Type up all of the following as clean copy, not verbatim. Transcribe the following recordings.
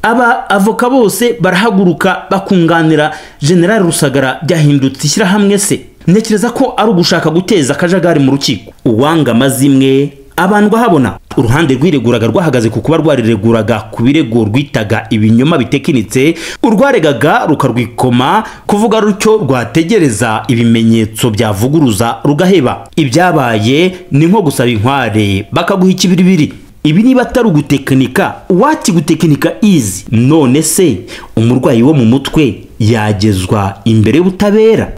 Aba avoka bose barahaguruka bakunganira General Rusagara, byahindutse ishyirahamwe se? Ntekereza ko ari ugushaka guteza akajagari mu rukiko. Uwanga amazimwe abandwa habona. Uruhande rwireguraga rwahagaze ku kuba rwarireguraga ku birego rwitaga ibinyoma bitekinitse, urwaregaga rukarwikoma kuvuga rutyo rwategereza ibimenyetso byavuguruza rugaheba. Ibyabaye ni nko gusaba inkware bakaguha ikibiribiri. Ibi niba atari ugutekinika, what gutekinika is? None se umurwayi wo mu mutwe yagezwa imbere y'ubutabera?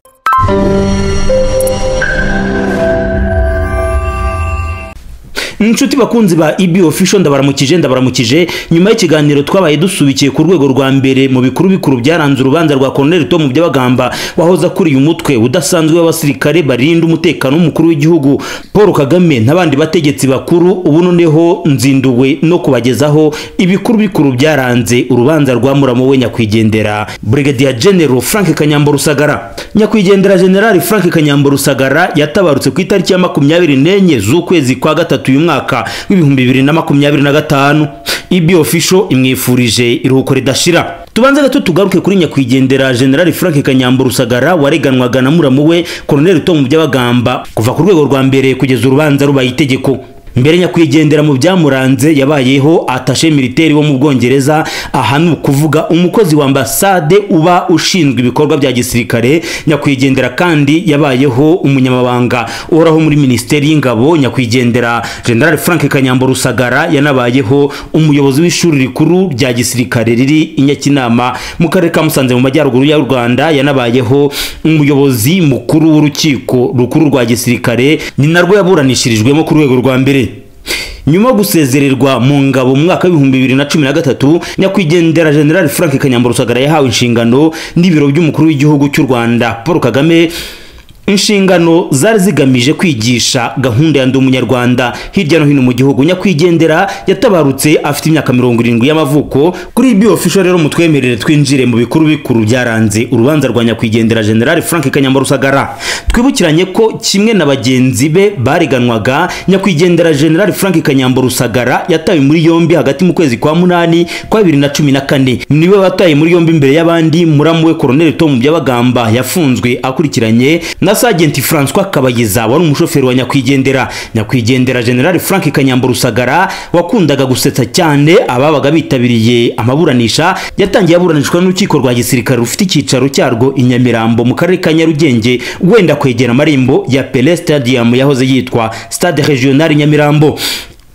Inshuti bakunzi ba EB Official, ndabaramukije nyuma y'ikiganiro twabaye dusubikiye ku rwego rwa mbere mu bikuru bikuru byaranze urubanza rwa Colonel Tom Byabagamba wahoze akuriye umutwe udasanzwe w'abasirikare barinda umutekano w'umukuru w'igihugu Paul Kagame n'abandi bategetsi bakuru. Ubu noneho nzinduwe no kubagezaho ibikuru bikuru byaranze urubanza rwa muramu we nyakwigendera Brigadier General Frank Kanyambo Rusagara. Nyakwigendera General Frank Kanyambo Rusagara yatabarutse ku itariki ya 24 z'ukwezi kwa gatatu uyu mwaka w'2025. EB Official imwifurije iruhuko ridashira. Tubanze gato tugaruke kuri nyakwigendera General Frank Kanyambo Rusagara wareganwaga na muramu we Colonel Tom Byabagamba kuva ku rwego rwa mbere kugeza urubanza rubaye itegeko. Mbere nyakwigendera mu byamuranze yabayeho attaché militaire wo mu Bwongereza, aha ni ukuvuga umukozi wa ambasade uba ushinzwe ibikorwa bya gisirikare. Nyakwigendera kandi yabayeho umunyamabanga uhoraho muri Ministeri y'Ingabo. Nyakwigendera General Frank Kanyambo Rusagara yanabayeho umuyobozi w'ishuri rikuru rya gisirikare riri i Nyakinama mu karere ka Musanze mu majyaruguru y'u Rwanda. Yanabayeho umuyobozi mukuru w'urukiko rukuru rwa gisirikare, ni narwo yaburanishirijwemo ku rwego rwa mbere. Nyuma gusezererwa mu ngabo mu mwaka w'ibihumbi 2013, nyakwigendera General Frank Kanyambo Rusagara yahawe inshingano n'ibiro by'umukuru w'igihugu cy'u Rwanda Paul Kagame, inshingano zari zigamije kwigisha gahunda ya Ndi Umunyarwanda hirya no hino mu gihugu. Nyakwigendera yatabarutse afite imyaka 70 y'amavuko. Kuri EB Official rero mutwemerere twinjire mu bikuru bikuru byaranze urubanza rwa nyakwigendera General Frank Kanyambo Rusagara. Twibukiranye ko kimwe na bagenzi be bareganwaga, nyakwigendera General Frank Kanyambo Rusagara yatawe muri yombi hagati mu kwezi kwa 8 kwa 2014. Niwe wataye muri yombi imbere y'abandi. Muramu we Colonel Tom Byabagamba yafunzwe akurikiranye na Sergeant François Kabayiza wari umushoferi wa nyakwigendera. Nyakwigendera General Frank Kanyambo Rusagara wakundaga gusetsa cyane ababaga bitabiriye amaburanisha, yatangiye aburanishwa n'urukiko rwa gisirikare rufite icyicaro cyarwo i Nyamirambo mu karere ka Nyarugenge, wenda kwegera amarembo ya Pele Stadium yahoze yitwa Stade Regional Nyamirambo.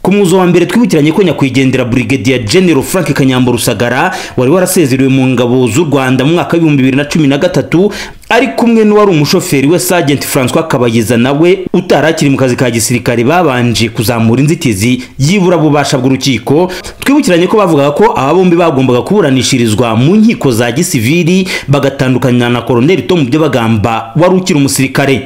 Ku muzo wa mbere twibukiranye ko nyakwigendera Brigadier General Frank Kanyambo Rusagara wari warasezerewe mu ngabo z'u Rwanda mu mwaka w'ibihumbi 2013 ari kumwe n'uwari umushoferi we Sergeant François Kabayiza nawe utarakiri mu kazi ka gisirikare, babanje kuzamura inzitizi y'iburabubasha bw'urukiko. Twibukiranye ko bavugaga ko aba bombi bagombaga kuburanishirizwa mu nkiko za gisivili bagatandukanywa na Colonel Tom Byabagamba wari ukiri umusirikare.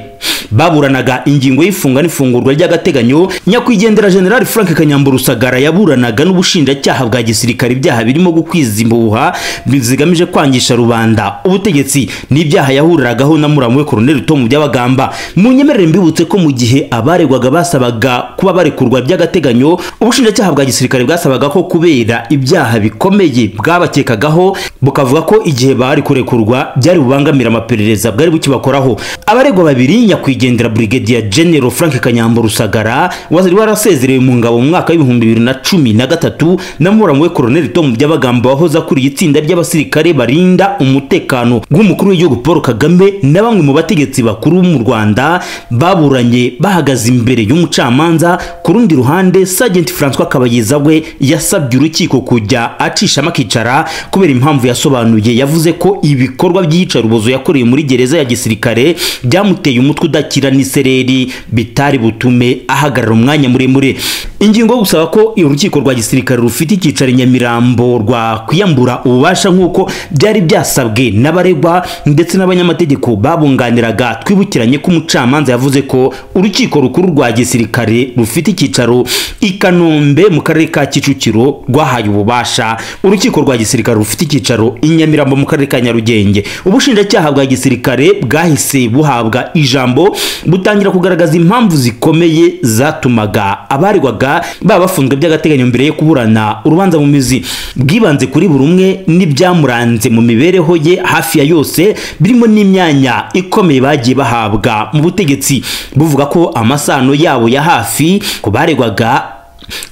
Baburanaga ingingo y'ifunga n'ifungurwa ry'agateganyo. Nyakwigendera General Frank Kanyambo Rusagara yaburanaga n'ubushinjacyaha bwa gisirikare ibyaha birimo gukwiza impuha zigamije kwangisha rubanda ubutegetsi n'ibyaha yahuragaho na muramu we Colonel Tom Byabagamba. Mu nyemerere mbibutse ko mu gihe abaregwaga basabaga kuba barekurwa by'agateganyo, ubushinjacyaha bwa gisirikare bwasabaga ko kubera ibyaha bikomeye bwabakekagaho, bukavuga ko igihe bari kurekurwa byari bubangamira amaperereza bwari bukibakoraho. Abaregwa babiri, nyakwigendera Brigadier General Frank Kanyambo Rusagara wari warasezerewe mu ngabo mu mwaka w'ibihumbi 2013 na muramu we Colonel Tom Byabagamba wahoze akuriye itsinda ry'abasirikare barinda umutekano w'umukuru w'igihugu Paul Kagame na bamwe mu bategetsi bakuru mu Rwanda, baburanye bahagaze imbere y'umucamanza. Ku rundi ruhande Sergeant François Kabayiza we yasabye urukiko kujya acishamo akicara kubera impamvu yasobanuye. Yavuze ko ibikorwa by'iyicarubozo yakoreye muri gereza ya gisirikare byamuteye umutwe udakira n'isereri bitari butume ahagarara umwanya muremure. Ingingo yo gusaba ko urukiko rwa gisirikare rufite icyicaro i Nyamirambo rwa kwiyambura ububasha nk'uko byari byasabwe n'abaregwa ndetse n'abanyamategeko babunganiraga. Twibukiranye ko umucamanza yavuze ko urukiko rukuru rwa gisirikare rufite icyicaro i Kanombe mu karere ka Kicukiro rwahaye ububasha urukiko rwa gisirikare rufite icyicaro i Nyamirambo mu karere ka Nyarugenge. Ubushinjacyaha bwa gisirikare bwahise buhabwa ijambo ijambo butangira kugaragaza impamvu zikomeye zatumaga abaregwaga baba bafunzwe by'agateganyo mbere yo kuburana urubanza mu mizi. Bwibanze kuri buri umwe n'ibyamuranze mu mibereho ye hafi ya yose, birimo n'imyanya ikomeye bagiye bahabwa mu butegetsi, buvuga ko amasano yabo ya hafi ku baregwaga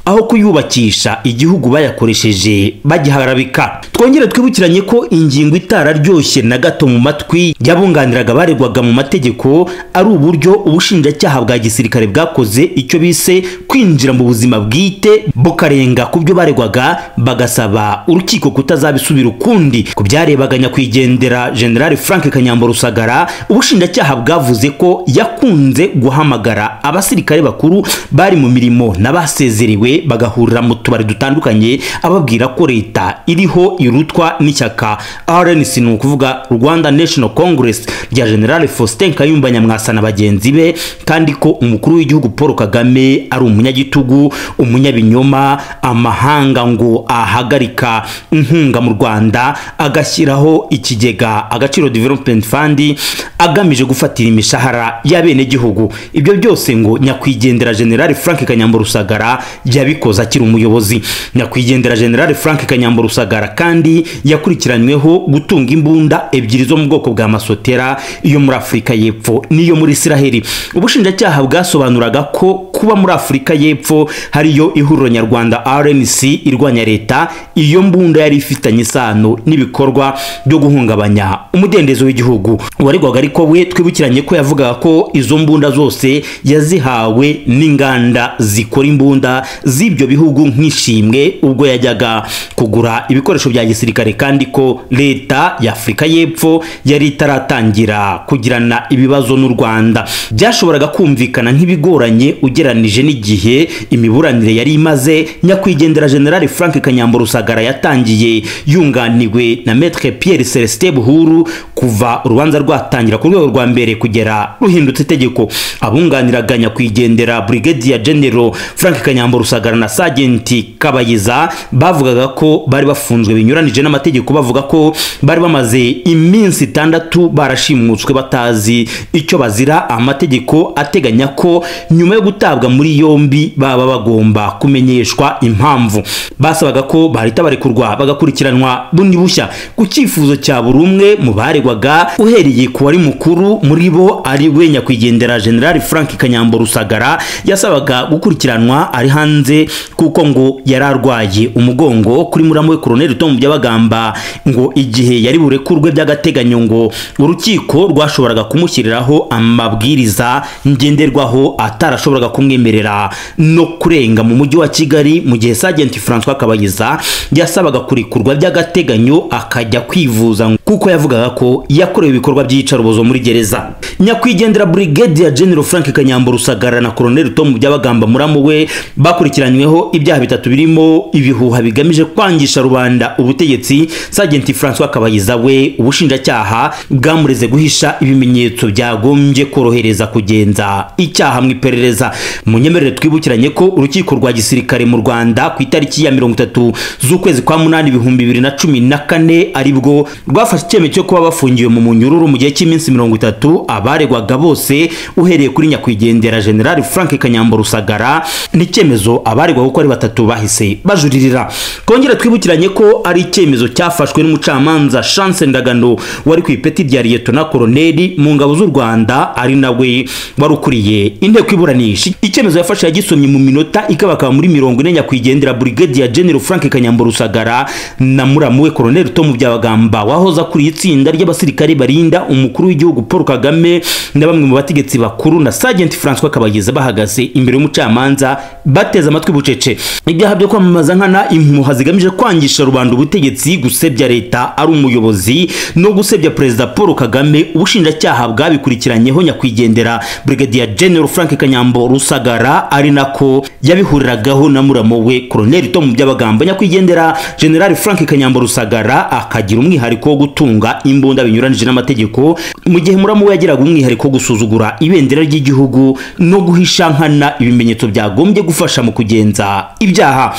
aho kuyubakisha igihugu bayakoresheje bagiharabika. Twongere twibukiranye ko ingingo itararyoshye na gato mu matwi yabunganiraga baregwaga mu mategeko ari uburyo ubushinjacyaha bwa gisirikare bwakoze icyo bise kwinjira mu buzima bwite, bukarenga ku byo baregwaga, bagasaba urukiko kutazabisubira ukundi. Ku byarebaga nyakwigendera General Frank Kanyambo Rusagara, ubushinjacyaha bwavuze ko yakunze guhamagara abasirikare bakuru bari mu mirimo n'abasezerewe bagahurira mu tubari dutandukanye, ababwira ko leta iriho irutwa n'ishyaka RNC, ni ukuvuga Rwanda National Congress rya General Faustin Kayumba Nyamwasa na bagenzi be, kandi ko umukuru w'igihugu Paul Kagame ari umunyagitugu, umunyabinyoma, amahanga ngo ahagarika inkunga mu Rwanda, agashyiraho ikigega Agaciro Development Fund agamije gufatira imishahara y'abenegihugu. Ibyo byose ngo nyakwigendera General Frank Kanyambo Rusagara yabikoze akiri umuyobozi. Nyakwigendera General Frank Kanyambo Rusagara kandi yakurikiranyweho gutunga imbunda ebyiri zo mu bwoko bwa masotera, iyo muri Afurika y'Epfo n'iyo muri Israheli. Ubushinjacyaha bwasobanuraga ko kuba muri Afurika y'Epfo hariyo ihuriro nyarwanda RNC irwanya leta, iyo mbunda yari ifitanye isano n'ibikorwa byo guhungabanya umudendezo w'igihugu. Uwaregwaga ariko we twibukiranye ko yavugaga ko izo mbunda zose yazihawe n'inganda zikora imbunda z'ibyo bihugu nk'ishimwe ubwo yajyaga kugura ibikoresho bya gisirikare, kandi ko leta ya Afurika y'Epfo yari itaratangira kugirana ibibazo n'u Rwanda. Byashoboraga kumvikana nk'ibigoranye ugeranije n'igihe imiburanire yari imaze. Nyakwigendera General Frank Kanyambo Rusagara yatangiye yunganiwe na Maître Pierre Celestin Buhuru kuva urubanza rwatangira ku rwego rwa mbere kugera ruhindutse itegeko. Abunganiraga nyakwigendera Brigadier General Frank Kanyambo Rusagara na Sergeant Kabayiza bavugaga ko bari bafunzwe binyuranije n'amategeko, bavuga ko bari bamaze iminsi 6 barashimutswe batazi icyo bazira. Amategeko ateganya ko nyuma yo gutabwa muri yombi baba bagomba kumenyeshwa impamvu. Basabaga ko bahita barekurwa bagakurikiranwa bundi bushya. Ku cyifuzo cya buri umwe mu baregwaga, uhereye ku wari mukuru muri bo ari we nyakwigendera General Frank Kanyambo Rusagara, yasabaga gukurikiranwa ari hanze kuko ngo yararwaye umugongo. Kuri muramu we Colonel Tom Byabagamba ngo igihe yari burekurwe by'agateganyo ngo urukiko rwashoboraga kumushyiriraho amabwiriza ngenderwaho atarashoboraga kumwemerera no kurenga mu mujyi wa Kigali, mu gihe Sergeant François Kabayiza yasabaga kurekurwa by'agateganyo akajya kwivuza kuko yavugaga ko yakorewe ibikorwa by'iyicarubozo muri gereza. Nyakwigendera Brigadier General Frank Kanyambo Rusagara na Colonel Tom Byabagamba muramu we bakurikiranyweho ibyaha bitatu birimo ibihuha bigamije kwangisha rubanda ubutegetsi. Sergeant François Kabayiza we ubushinjacyaha bwamureze guhisha ibimenyetso byagombye korohereza kugenza icyaha mu iperereza. Munyemerere twibukiranye ko urukiko rwa gisirikare mu Rwanda ku itariki ya 30 z'ukwezi kwa 8 2014 aribwo rwafashe icyemezo cyo kuba bafungiwe mu munyururu mu gihe cy'iminsi 30 abaregwaga bose, uhereye kuri nyakwigendera General Frank Kanyambo Rusagara. N'icyemezo abaregwaga uko ari batatu bahise bajuririra. Kongera twibukiranye ko ari icyemezo cyafashwe n'umucamanza Chance Ndagano wari ku ipeti rya Lieutenant Colonel mu ngabo z'u Rwanda, ari nawe wari ukuriye inteko iburanisha. Icyemezo yafashe yagisomye mu minota ikabakaba muri 40 nyakwigendera Brigadier General Frank Kanyambo Rusagara na muramu we Colonel Tom Byabagamba wahoze akuriye itsinda ry'abasirikare barinda umukuru w'igihugu Paul Kagame na bamwe mu bategetsi bakuru na Sergeant François Kabayiza bahagaze imbere y'umucamanza bateze amatwi bucece. Ibyaha byo kwamamaza nkana impuha zigamije kwangisha rubanda ubutegetsi, gusebya leta ari umuyobozi no gusebya Perezida Paul Kagame, ubushinjacyaha bwabikurikiranyeho nyakwigendera Brigadier General Frank Kanyambo Rusagara, ari nako yabihuriragaho na muramu we Colonel Tom Byabagamba. Nyakwigendera General Frank Kanyambo Rusagara akagira umwihariko wo gutunga imbunda binyuranije n'amategeko, mu gihe muramu we yagiraga umwihariko wo gusuzugura ibendera ry'igihugu no guhisha nkana ibimenyetso byagombye gufasha mu kugenza ibyaha.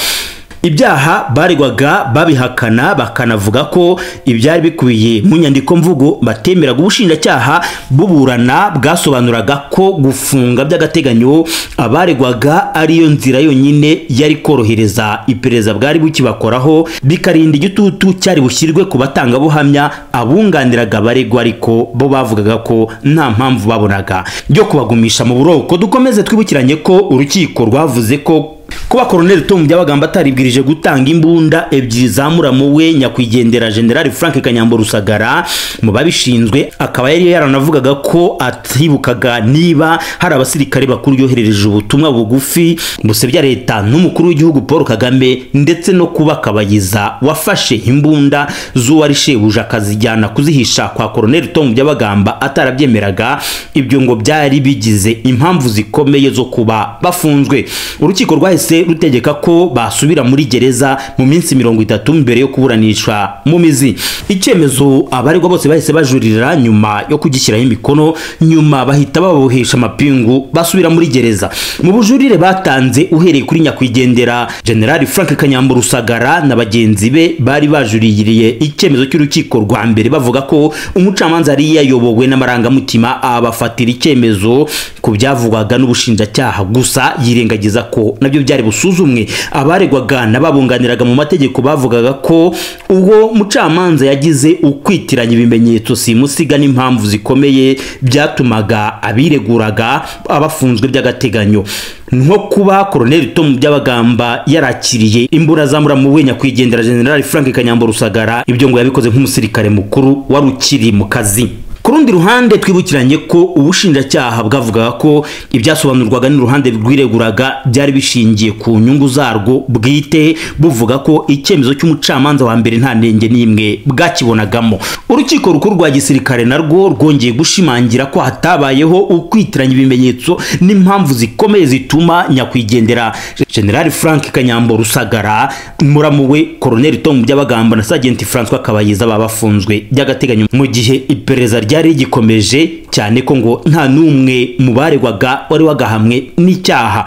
Ibyaha baregwaga babihakana, bakanavuga ko ibyari bikubiye mu nyandiko mvugo batemeraga. Ubushinjacyaha buburana bwasobanuraga ko gufunga by'agateganyo abaregwaga ariyo nzira yonyine yari korohereza iperereza bwari bukibakoraho, bikarinda igitutu cyari bushyirwe ku batangabuhamya. Abunganiraga abaregwa ariko bo bavugaga ko nta mpamvu babonaga yo kubagumisha mu buroko. Dukomeze twibukiranye ko urukiko rwavuze ko kuba Colonel Tom Byabagamba ataribwirije gutanga imbunda ebyiri za muramu we nyakwigendera General Frank Kanyambo Rusagara mu babishinzwe, akaba yari yaranavugaga ko atibukaga niba hari abasirikare bakuru yoherereje ubutumwa bugufi busebya leta n'umukuru w'igihugu Paul Kagame, ndetse no kuba Kabayiza wafashe imbunda z'uwari shebuja akazijyana kuzihisha kwa Colonel Tom Byabagamba atarabyemeraga. Ibyo ngo byari bigize impamvu zikomeye zo kuba bafunzwe. Urukiko rwahise rutegeka ko basubira muri gereza mu minsi 30 mbere yo kuburanishwa mu mizi. Icyemezo abaregwa bose bahise bajurira nyuma yo kugishyiraho imikono, nyuma bahita babohesha amapingu basubira muri gereza. Mu bujurire batanze uhereye kuri nyakwigendera General Frank Kanyambo Rusagara na bagenzi be bari bajuririye icyemezo cy'urukiko rwa mbere, bavuga ko umucamanza yari yayobowe n'amarangamutima abafatira icyemezo ku byavugwaga n'ubushinjacyaha gusa, yirengagiza ko nabyo byari busuzumwe. Abaregwaga n'ababunganiraga mu mategeko bavugaga ko ubwo mucamanza yagize ukwitiranya ibimenyetso simusiga n'impamvu zikomeye byatumaga abireguraga abafunzwe by'agateganyo, nko kuba Colonel Tom Byabagamba yarakiriye imbura za muramu we nyakwigendera General Frank Kanyambo Rusagara. Ibyo ngo yabikoze nk'umusirikare mukuru wari ukiri mu kazi. Ku rundi ruhande twibukiranye ko ubushinjacyaha bwavugaga ko ibyasobanurwaga n'uruhande rwireguraga byari bishingiye ku nyungu zarwo bwite, buvuga ko icyemezo cy'umucamanza wa mbere nta nenge n'imwe bwakibonagamo. Urukiko rukuru rwa gisirikare narwo rwongeye gushimangira ko hatabayeho ukwitiranya ibimenyetso n'impamvu zikomeye zituma nyakwigendera General Frank Kanyambo Rusagara, muramu we Colonel Tom Byabagamba na Sergeant Francois Kabayiza babafunzwe by'agateganyo mu gihe iperereza ryari gikomeje, cyane ko ngo nta n'umwe mu baregwaga wari wagahamwe n'icyaha.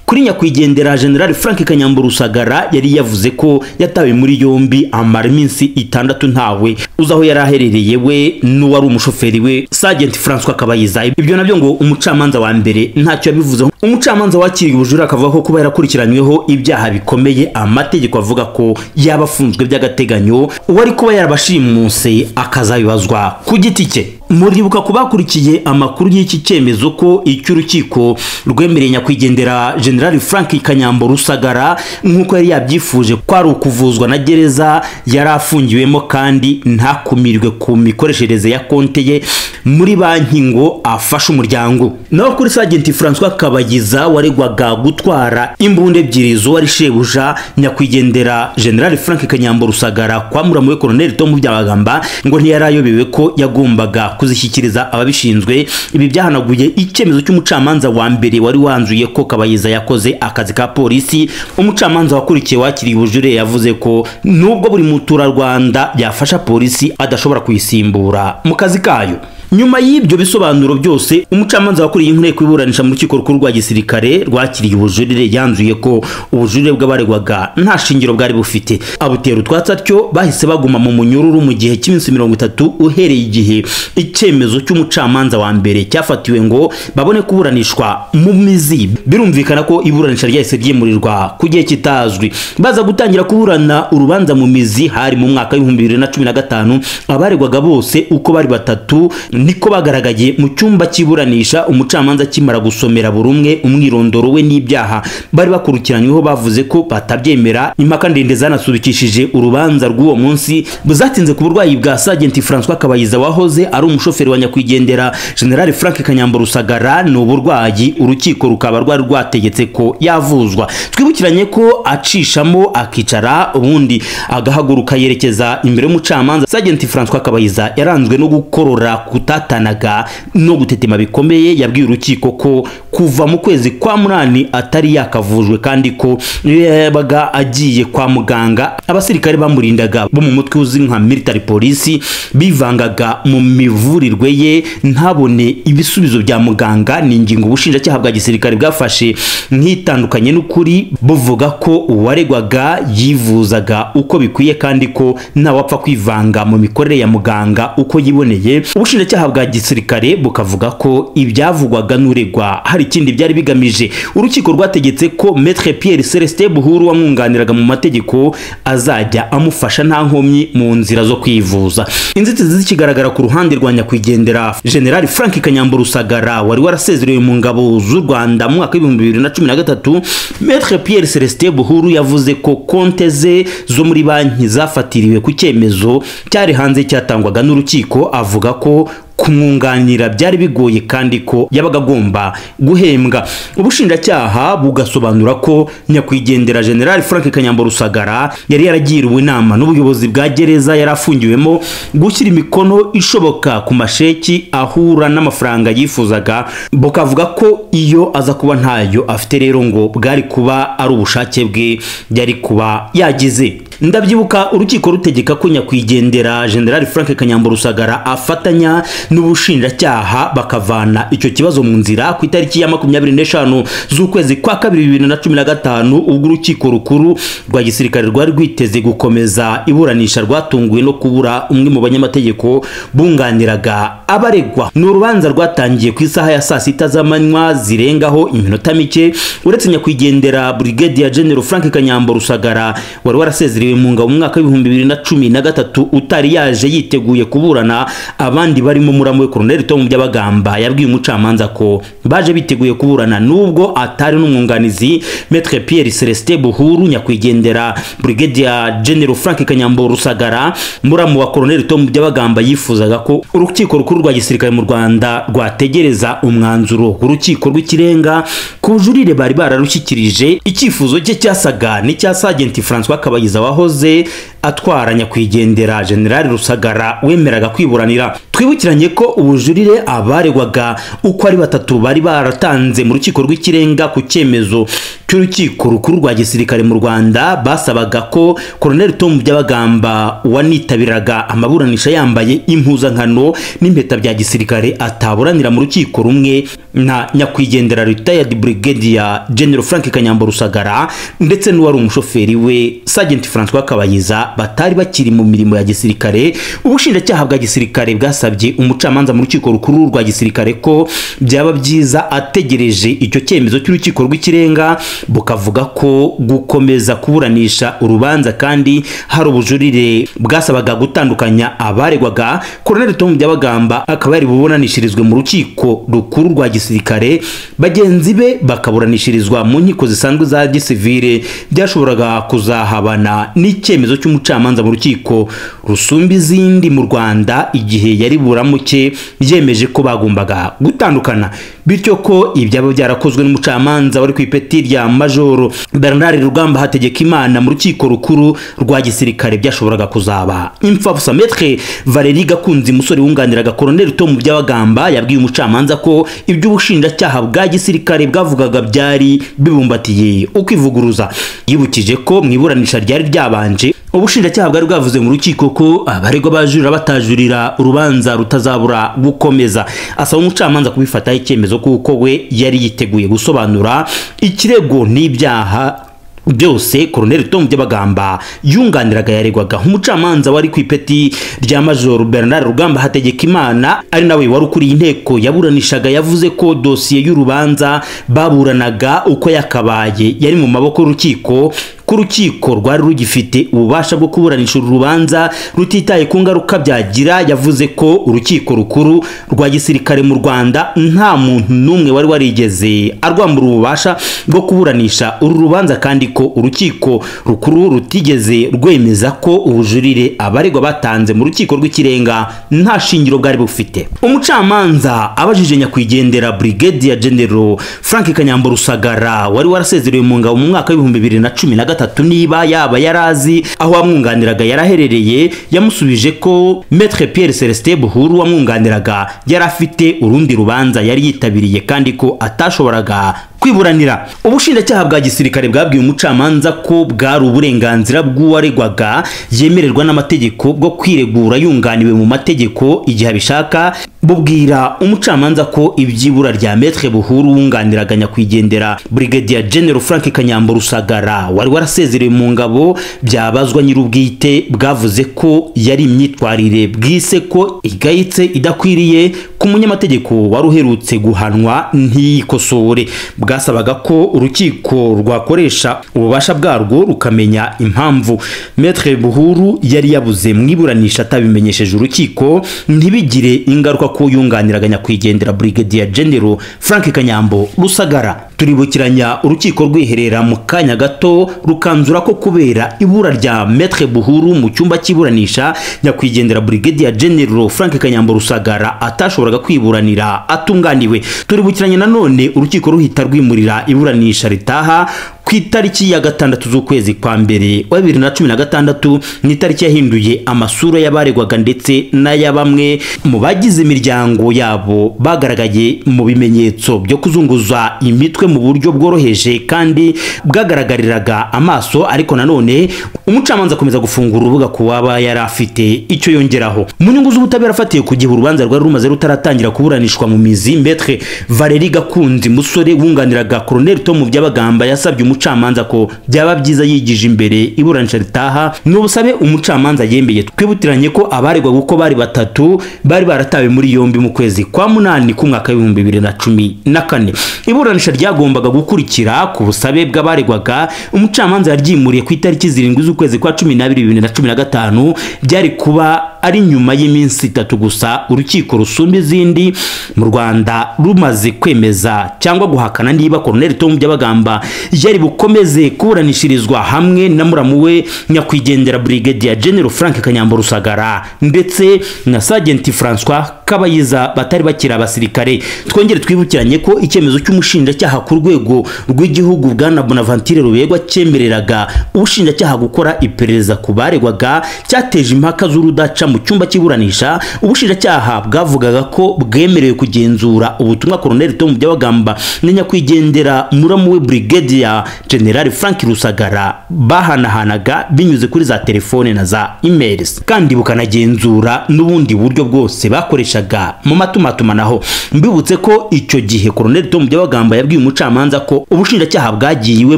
Kuri nyakwigendera General Frank Kanyambo Rusagara yari yavuze ko yatawe muri yombi amara iminsi 6 ntawe uzi aho yari aherereye we n'uwari umushoferi we Sergeant Francois Kabayiza. Ibyo nabyo ngo umucamanza wa mbere ntacyo yabivuzeho. Umucamanza wakiriye ubujurire akavuga ko kuba yarakurikiranyweho ibyaha bikomeye amategeko avuga ko yabafunzwe by'agateganyo, uwari kuba yarabashimuse akazabibazwa ku giti cye. Muribuka kubakurikiye amakuru y'iki cyemezo ko icy'urukiko rwemereye nyakwigendera General Frank Kanyambo Rusagara nk'uko yari yabyifuje ko ari ukuvuzwa na gereza yari afungiwemo kandi ntakumirwe ku mikoreshereze ya konte ye muri banki ngo afashe umuryango. Naho kuri Sergeant Francois Kabayiza waregwaga gutwara imbunda ebyiri z'uwari shebuja nyakwigendera General Frank Kanyambo Rusagara kwa muramu we Colonel Tom Byabagamba, ngo ntiyarayobewe ko yagombaga kuzishyikiriza ababishinzwe. Ibi byahanaguye icyemezo cy'umucamanza wa mbere wari wanzuye ko Kabayiza yakoze akazi ka polisi. Umucamanza wakurikiye wakiriye ubujurire yavuze ko nubwo buri muturarwanda yafasha polisi adashobora kuyisimbura mu kazi kayo. Nyuma y'ibyo bisobanuro byose, umucamanza wakuriye inteko iburanisha mu rukiko rukuru rwa gisirikare rwakiriye ubujurire yanzuye ko ubujurire bw'abaregwaga nta shingiro bwari bufite. Abutera utwatsi atyo bahise baguma mu munyururu mu gihe cy'iminsi 30 uhereye igihe icyemezo cy'umucamanza wa mbere cyafatiwe ngo babone kuburanishwa mu mizi. Birumvikana ko iburanisha ryahise ryimurirwa ku gihe kitazwi. Baza gutangira kuburana urubanza mu mizi hari mu mwaka w'2015. Abaregwaga bose uko bari batatu niko bagaragaye mu cyumba cy'iburanisha. Umucamanza akimara gusomera buri umwe umwirondoro we n'ibyaha bari bakurikiranyweho bavuze ko batabyemera. Impaka ndende zanasubikishije urubanza rw'uwo munsi buzatinze ku burwayi bwa Sergeant Francois Kabayiza wahoze ari umushoferi wa nyakwigendera General Frank Kanyambo Rusagara. Ni uburwayi urukiko rukaba rwari rwategetse ko yavuzwa. Twibukiranye ko acishamo akicara ubundi agahaguruka yerekeza imbere y'umucamanza. Sergeant Francois Kabayiza yaranzwe no gukorora butatanaga no gutetema bikomeye. Yabwiye urukiko ko kuva mu kwezi kwa munani atari yakavujwe, kandi ko yabaga agiye kwa muganga abasirikare bamurindaga bo mu mutwe uzwi nka military police bivangaga mu mivurirwe ye ntabone ibisubizo bya muganga. Ni ingingo ubushinjacyaha bwa gisirikare bwafashe nk'itandukanye n'ukuri, buvuga ko uwaregwaga yivuzaga uko bikwiye kandi ko ntawapfa kwivanga mu mikorere ya muganga uko yiboneye. Ubushinjacyaha bwa gisirikare bukavuga ko ibyavugwaga n'uregwa hari ikindi byari bigamije. Urukiko rwategetse ko Maître Pierre Celestin Buhuru wamwunganiraga mu mategeko azajya amufasha nta nkomyi mu nzira zo kwivuza. Inzitizi zikigaragara ku ruhande rwa nyakwigendera General Frank Kanyambo Rusagara wari warasezerewe mu ngabo z'u Rwanda mu mwaka w'2013, Maître Pierre Celestin Buhuru yavuze ko konte ze zo muri banki zafatiriwe ku cyemezo cyari hanze cyatangwaga n'urukiko, avuga ko kumwunganira byari bigoye kandi ko yabaga agomba guhembwa. Ubushinjacyaha bugasobanura ko nyakwigendera General Frank Kanyambo Rusagara yari yaragiriwe inama n'ubuyobozi bwa gereza yari afungiwemo gushyira imikono ishoboka ku masheki ahura n'amafaranga yifuzaga, bukavuga ko iyo aza kuba ntayo afite rero ngo bwari kuba ari ubushake bwe yari kuba yagize. Ndabyibuka urukiko rutegeka ko nyakwigendera General Frank Kanyambo Rusagara afatanya n'ubushinjacyaha bakavana icyo kibazo mu nzira ku itariki ya 25 z'ukwezi kwa kabiri 2015, ubwo urukiko rukuru rwa gisirikare rwari rwiteze gukomeza iburanisha rwatunguwe no kubura umwe mu banyamategeko bunganiraga abaregwa. Ni urubanza rwatangiye ku isaha ya saa sita z'amanywa zirengaho iminota mike. Uretse nyakwigendera Brigadier General Frank Kanyambo Rusagara wari warasezerewe mu ngabo mu mwaka w'2013 utari yaje yiteguye kuburana, abandi barimo muramu we Colonel Tom Byabagamba yabwiye umucamanza ko baje biteguye kuburana nubwo atari n'umwunganizi Maître Pierre Celestin Buhuru. Nyakwigendera Brigadier General Frank Kanyambo Rusagara muramu wa Colonel Tom Byabagamba yifuzaga ko urukiko rukuru rwa gisirikare mu Rwanda rwategereza umwanzuro w'urukiko rw'ikirenga ku bujurire bari bararushyikirije. Icyifuzo cye cyasaga n'icya Sergeant François Kabayiza wahoze atwara nyakwigendera General Rusagara wemeraga kwiburanira. Twibukiranye ko ubujurire abaregwaga uko ari batatu bari baratanze mu rukiko rw'ikirenga ku cyemezo cy'urukiko rukuru rwa gisirikare mu Rwanda basabaga ko Colonel Tom Byabagamba wanitabiraga amaburanisha yambaye impuzankano n'impeta bya gisirikare ataburanira mu rukiko rumwe na nyakwigendera Retired Brigadier General Frank Kanyambo Rusagara ndetse n'uwari umushoferi we Sergeant François Kabayiza batari bakiri mu mirimo ya gisirikare. Ubushinjacyaha bwa gisirikare bwasabye umucamanza mu rukiko rukuru rwa gisirikare ko byaba byiza ategereje icyo cyemezo cy'urukiko rw'ikirenga, bukavuga ko gukomeza kuburanisha urubanza kandi hari ubujurire bwasabaga gutandukanya abaregwaga, Colonel Tom Byabagamba akaba yari buburanishirizwe mu rukiko rukuru rwa gisirikare, bagenzi be bakaburanishirizwa mu nkiko zisanzwe za gisivile, byashoboraga kuzahabana n'icyemezo cy'umucamanza mu rukiko rusumba izindi mu Rwanda igihe yari buramuke yemeje ko bagombaga gutandukana, bityo ko ibyaba byarakozwe n'umucamanza wari ku ipeti rya Majoro Bernard Rugamba Hategekimana mu rukiko rukuru rwa gisirikare byashoboraga kuzaba imfabusa. Maître Valerie Gakunzi musore wunganiraga Colonel Tom Byabagamba yabwiye umucamanza ko iby'ubushinjacyaha bwa gisirikare bwavugaga byari bibumbatiye ukwivuguruza. Yibukije ko mu iburanisha ryari ryabanje ubushinjacyaha bwari bwavuze mu rukiko ko abaregwa bajurira batajurira urubanza rutazabura gukomeza, asaba umucamanza kubifataho icyemezo kuko we yari yiteguye gusobanura ikirego n'ibyaha byose Colonel Tom Byabagamba yunganiraga yaregwaga. Umucamanza wari ku ipeti rya Major Bernard Rugamba Hategekimana ari nawe wari ukuriye inteko yaburanishaga yavuze ko dosiye y'urubanza baburanaga uko yakabaye yari mu maboko y'urukiko, ko urukiko rwari rugifite ububasha bwo kuburanisha urubanza rutitaye ku ngaruka byagira. Yavuze ko urukiko rukuru rwa gisirikare mu Rwanda nta muntu n'umwe wari warigeze arwambura ububasha bwo kuburanisha uru rubanza, kandi ko urukiko rukuru rutigeze rwemeza ko ubujurire abaregwa batanze mu rukiko rw'ikirenga nta shingiro bwari bufite. Umucamanza abajije nyakwigendera Brigadier General Frank Kanyambo Rusagara wari warasezerewe mu ngabo mu mwaka w'2013 gatatu niba yaba yarazi aho wamwunganiraga yaraherereye, yamusubije ko Maître Pierre Celestin Buhuru wamwunganiraga yari afite urundi rubanza yari yitabiriye kandi ko atashoboraga kwiburanira. Ubushinjacyaha bwa gisirikare bwabwiye umucamanza ko bwari uburenganzira bw'uwaregwaga yemererwa n'amategeko bwo kwiregura yunganiwe mu mategeko igihe abishaka. Bubwira umucamanza ko ibyibura rya Maître Buhuru wunganiraga nyakwigendera Brigadier General Frank Kanyambo Rusagara wari warasezerewe mu ngabo byabazwa nyir'ubwite, bwavuze ko yari imyitwarire bwise ko igayitse idakwiriye ku munyamategeko wari uherutse guhanwa ntiyikosore. Bwasabaga ko urukiko rwakoresha ububasha bwarwo rukamenya impamvu Maître Buhuru yari yabuze mu iburanisha atabimenyesheje urukiko, ntibigire ingaruka ko yunganiraga nyakwigendera Brigadier General Frank Kanyambo Rusagara. Turibukiranya urukiko rwiherera mu kanya gato rukanzura ko kubera ibura rya Maître Buhuru mu cyumba cy'iburanisha nyakwigendera Brigadier General Frank Kanyambo Rusagara atashoboraga kwiburanira atunganiwe. Turibukiranya nanone urukiko ruhita rwimurira iburanisha ritaha ku itariki ya 6 z'ukwezi kwa mbere wa 2016, ni itariki yahinduye amasura y'abaregwaga ndetse n'aya bamwe mu bagize imiryango yabo bagaragaye mu bimenyetso byo kuzunguza imitwe mu buryo bworoheje kandi bwagaragariraga amaso. Ariko nanone umucamanza akomeza gufungura urubuga ku waba yari afite icyo yongeraho. Mu nyungu z'ubutabera afatiye ku gihe urubanza rwari rumaze rutaratangira kuburanishwa mu mizi, Maître Valérie Gakunzi musore wunganiraga Colonel Tom Byabagamba yasabye umucamanza ko byaba byiza yigije imbere iburanisha ritaha. N'ubusabe umucamanza yemeye. Twibutiranye ko abaregwaga uko bari batatu bari baratawe muri yombi mu kwezi kwa 8 k'umwaka w'ibihumbi 2014. Iburanisha ryagombaga gukurikira ku busabe bw'abaregwaga umucamanza yaryimuriye ku itariki 7 z'ukwezi kwa 12 2015. Byari kuba ari nyuma y'iminsi 3 gusa urukiko rusumba izindi mu Rwanda rumaze kwemeza cyangwa guhakana niba Colonel Tom Byabagamba yari bukomeze kuburanishirizwa hamwe na muramu we nyakwigendera Brigadier General Frank Kanyambo Rusagara ndetse na Sergeant François Kabayiza batari bakiri abasirikare. Twongere twibukiranye ko icyemezo cy'umushinjacyaha ku rwego rw'igihugu bwana Bonaventure Rubegwa cyemereraga ubushinjacyaha gukora iperereza ku baregwaga cyateje impaka z'urudaca mu cyumba cy'iburanisha. Ubushinjacyaha bwavugaga ko bwemerewe kugenzura ubutumwa Colonel Tom Byabagamba na nyakwigendera muramu we Brigadier General Frank Rusagara bahanahanaga binyuze kuri za telefone na za emails, kandi bukanagenzura n'ubundi buryo bwose bakoreshaga mu matumatumanaho. Mbibutse ko icyo gihe Colonel Tom Byabagamba yabwiye umucamanza ko ubushinjacyaha bwagiye iwe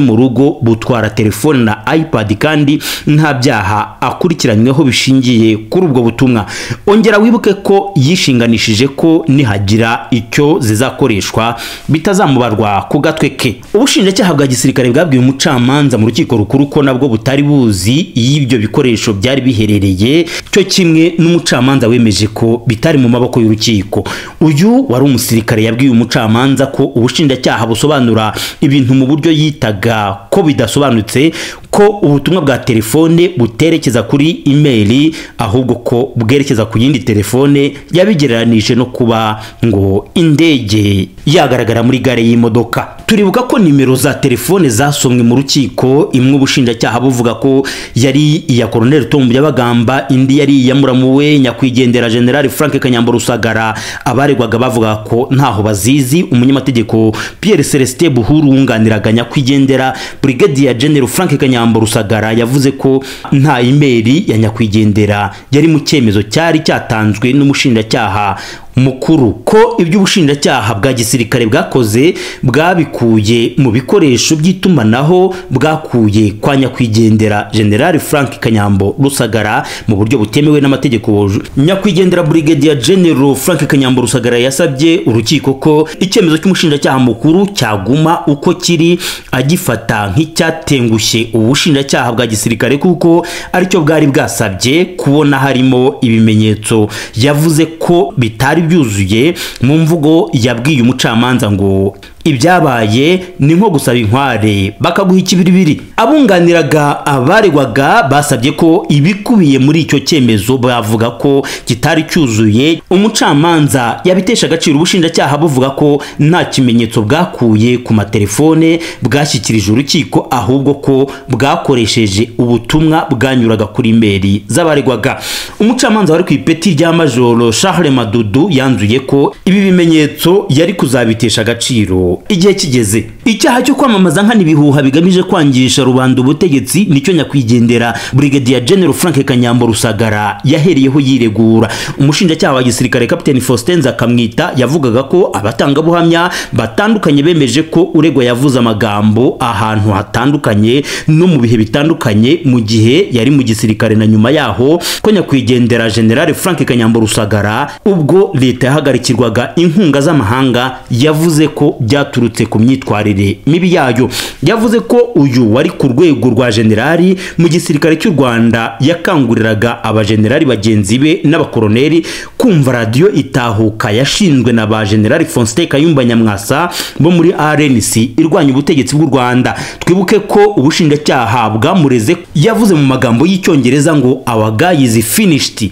mu rugo butwara telefone na iPad kandi nta byaha akurikiranyweho bishingiye kuri ubwo butumwa. Ongera wibuke ko yishinganishije ko nihagira icyo zizakoreshwa bitazamubarwa ku gatwe ke. Ubushinjacyaha bwa gisirikare bwabwiye umucamanza mu rukiko rukuru ko nabwo butari buzi y'ibyo bikoresho byari biherereye, cyo kimwe n'umucamanza wemeje ko bitari mu maboko y'urukiko. Uyu wari umusirikare yabwiye umucamanza ko ubushinjacyaha busobanura ibintu mu buryo yitaga ko bidasobanutse, ko ubutumwa bwa telefone buterekeza kuri email ahubwo ko bwerekeza ku yindi telefone. Yabigereranije no kuba ngo indege yagaragara muri gare y'imodoka. Turibuka ko nimero za telefone zasomwe mu rukiko, imwe ubushinjacyaha buvuga ko yari iya Colonel Tom Byabagamba, indi yari iya muramu we nyakwigendera General Frank Kanyambo Rusagara. Abaregwaga bavuga ko ntaho bazizi. Umunyamategeko Pierre Celestin Buhuru wunganiraga nyakwigendera Brigadier General Frank Kanyambo Rusagara yavuze ko nta email ya nyakwigendera yari mu cyemezo cyari cyatanzwe n'umushinjacyaha mukuru, ko iby'ubushinjacyaha bwa gisirikare bwakoze bwabikuye mu bikoresho by'itumanaho bwakuye kwa nyakwigendera General Frank Kanyambo Rusagara mu buryo butemewe n'amategeko. Nyakwigendera Brigadier General Frank Kanyambo Rusagara yasabye urukiko ko icyemezo cy'umushinjacyaha mukuru cyaguma uko kiri, agifata nk'icyatengushye ubushinjacyaha bwa gisirikare kuko aricyo bwari bwasabye kubona harimo ibimenyetso. Yavuze ko bitari byuzuye. Mu mvugo yabwiye umucamanza ngo Ibyabaye ni nko gusaba inkware bakaguha ikibiribiri. Abunganiraga abaregwaga basabye ko ibikubiye muri icyo cyemezo bavuga ko kitari cyuzuye. Umucamanza yabitesha agaciro, ubushinjacyaha buvuga ko nta kimenyetso bwakuye ku matelefone bwashyikirije urukiko, ahubwo ko bwakoresheje ubutumwa bwanyuraga kuri imeri z'abaregwaga. Umucamanza wari ku ipeti rya Majoro Charles Madudu yanzuye ko ibi bimenyetso yari kuzabitesha agaciro igihe kigeze. Icyaha cyo kwamamaza nkana ibihuha bigamije kwangisha rubanda ubutegetsi nicyo nyakwigendera Brigadier General Frank Kanyambo Rusagara yahereyeho yiregura. Umushinjacyaha wa gisirikare Captain Faustin Nzakamwita yavugaga ko abatangabuhamya batandukanye bemeje ko uregwa yavuze amagambo ahantu hatandukanye no mu bihe bitandukanye mu gihe yari mu gisirikare na nyuma yaho, ko nyakwigendera General Frank Kanyambo Rusagara ubwo leta yahagarikirwaga inkunga z'amahanga yavuze ko byaturutse ku myitwarire mibi yayo. Yavuze ko uyu wari ku rwego rwa generali mu gisirikare cy'u Rwanda yakanguriraga abagenerali bagenzi be n'abakoroneri kumva radiyo Itahuka yashinzwe na ba General Faustin Kayumba Nyamwasa bo muri RNC irwanya ubutegetsi bw'u Rwanda. Twibuke ko ubushinjacyaha bwamureze yavuze mu magambo y'Icyongereza ngo "Our guy is finished",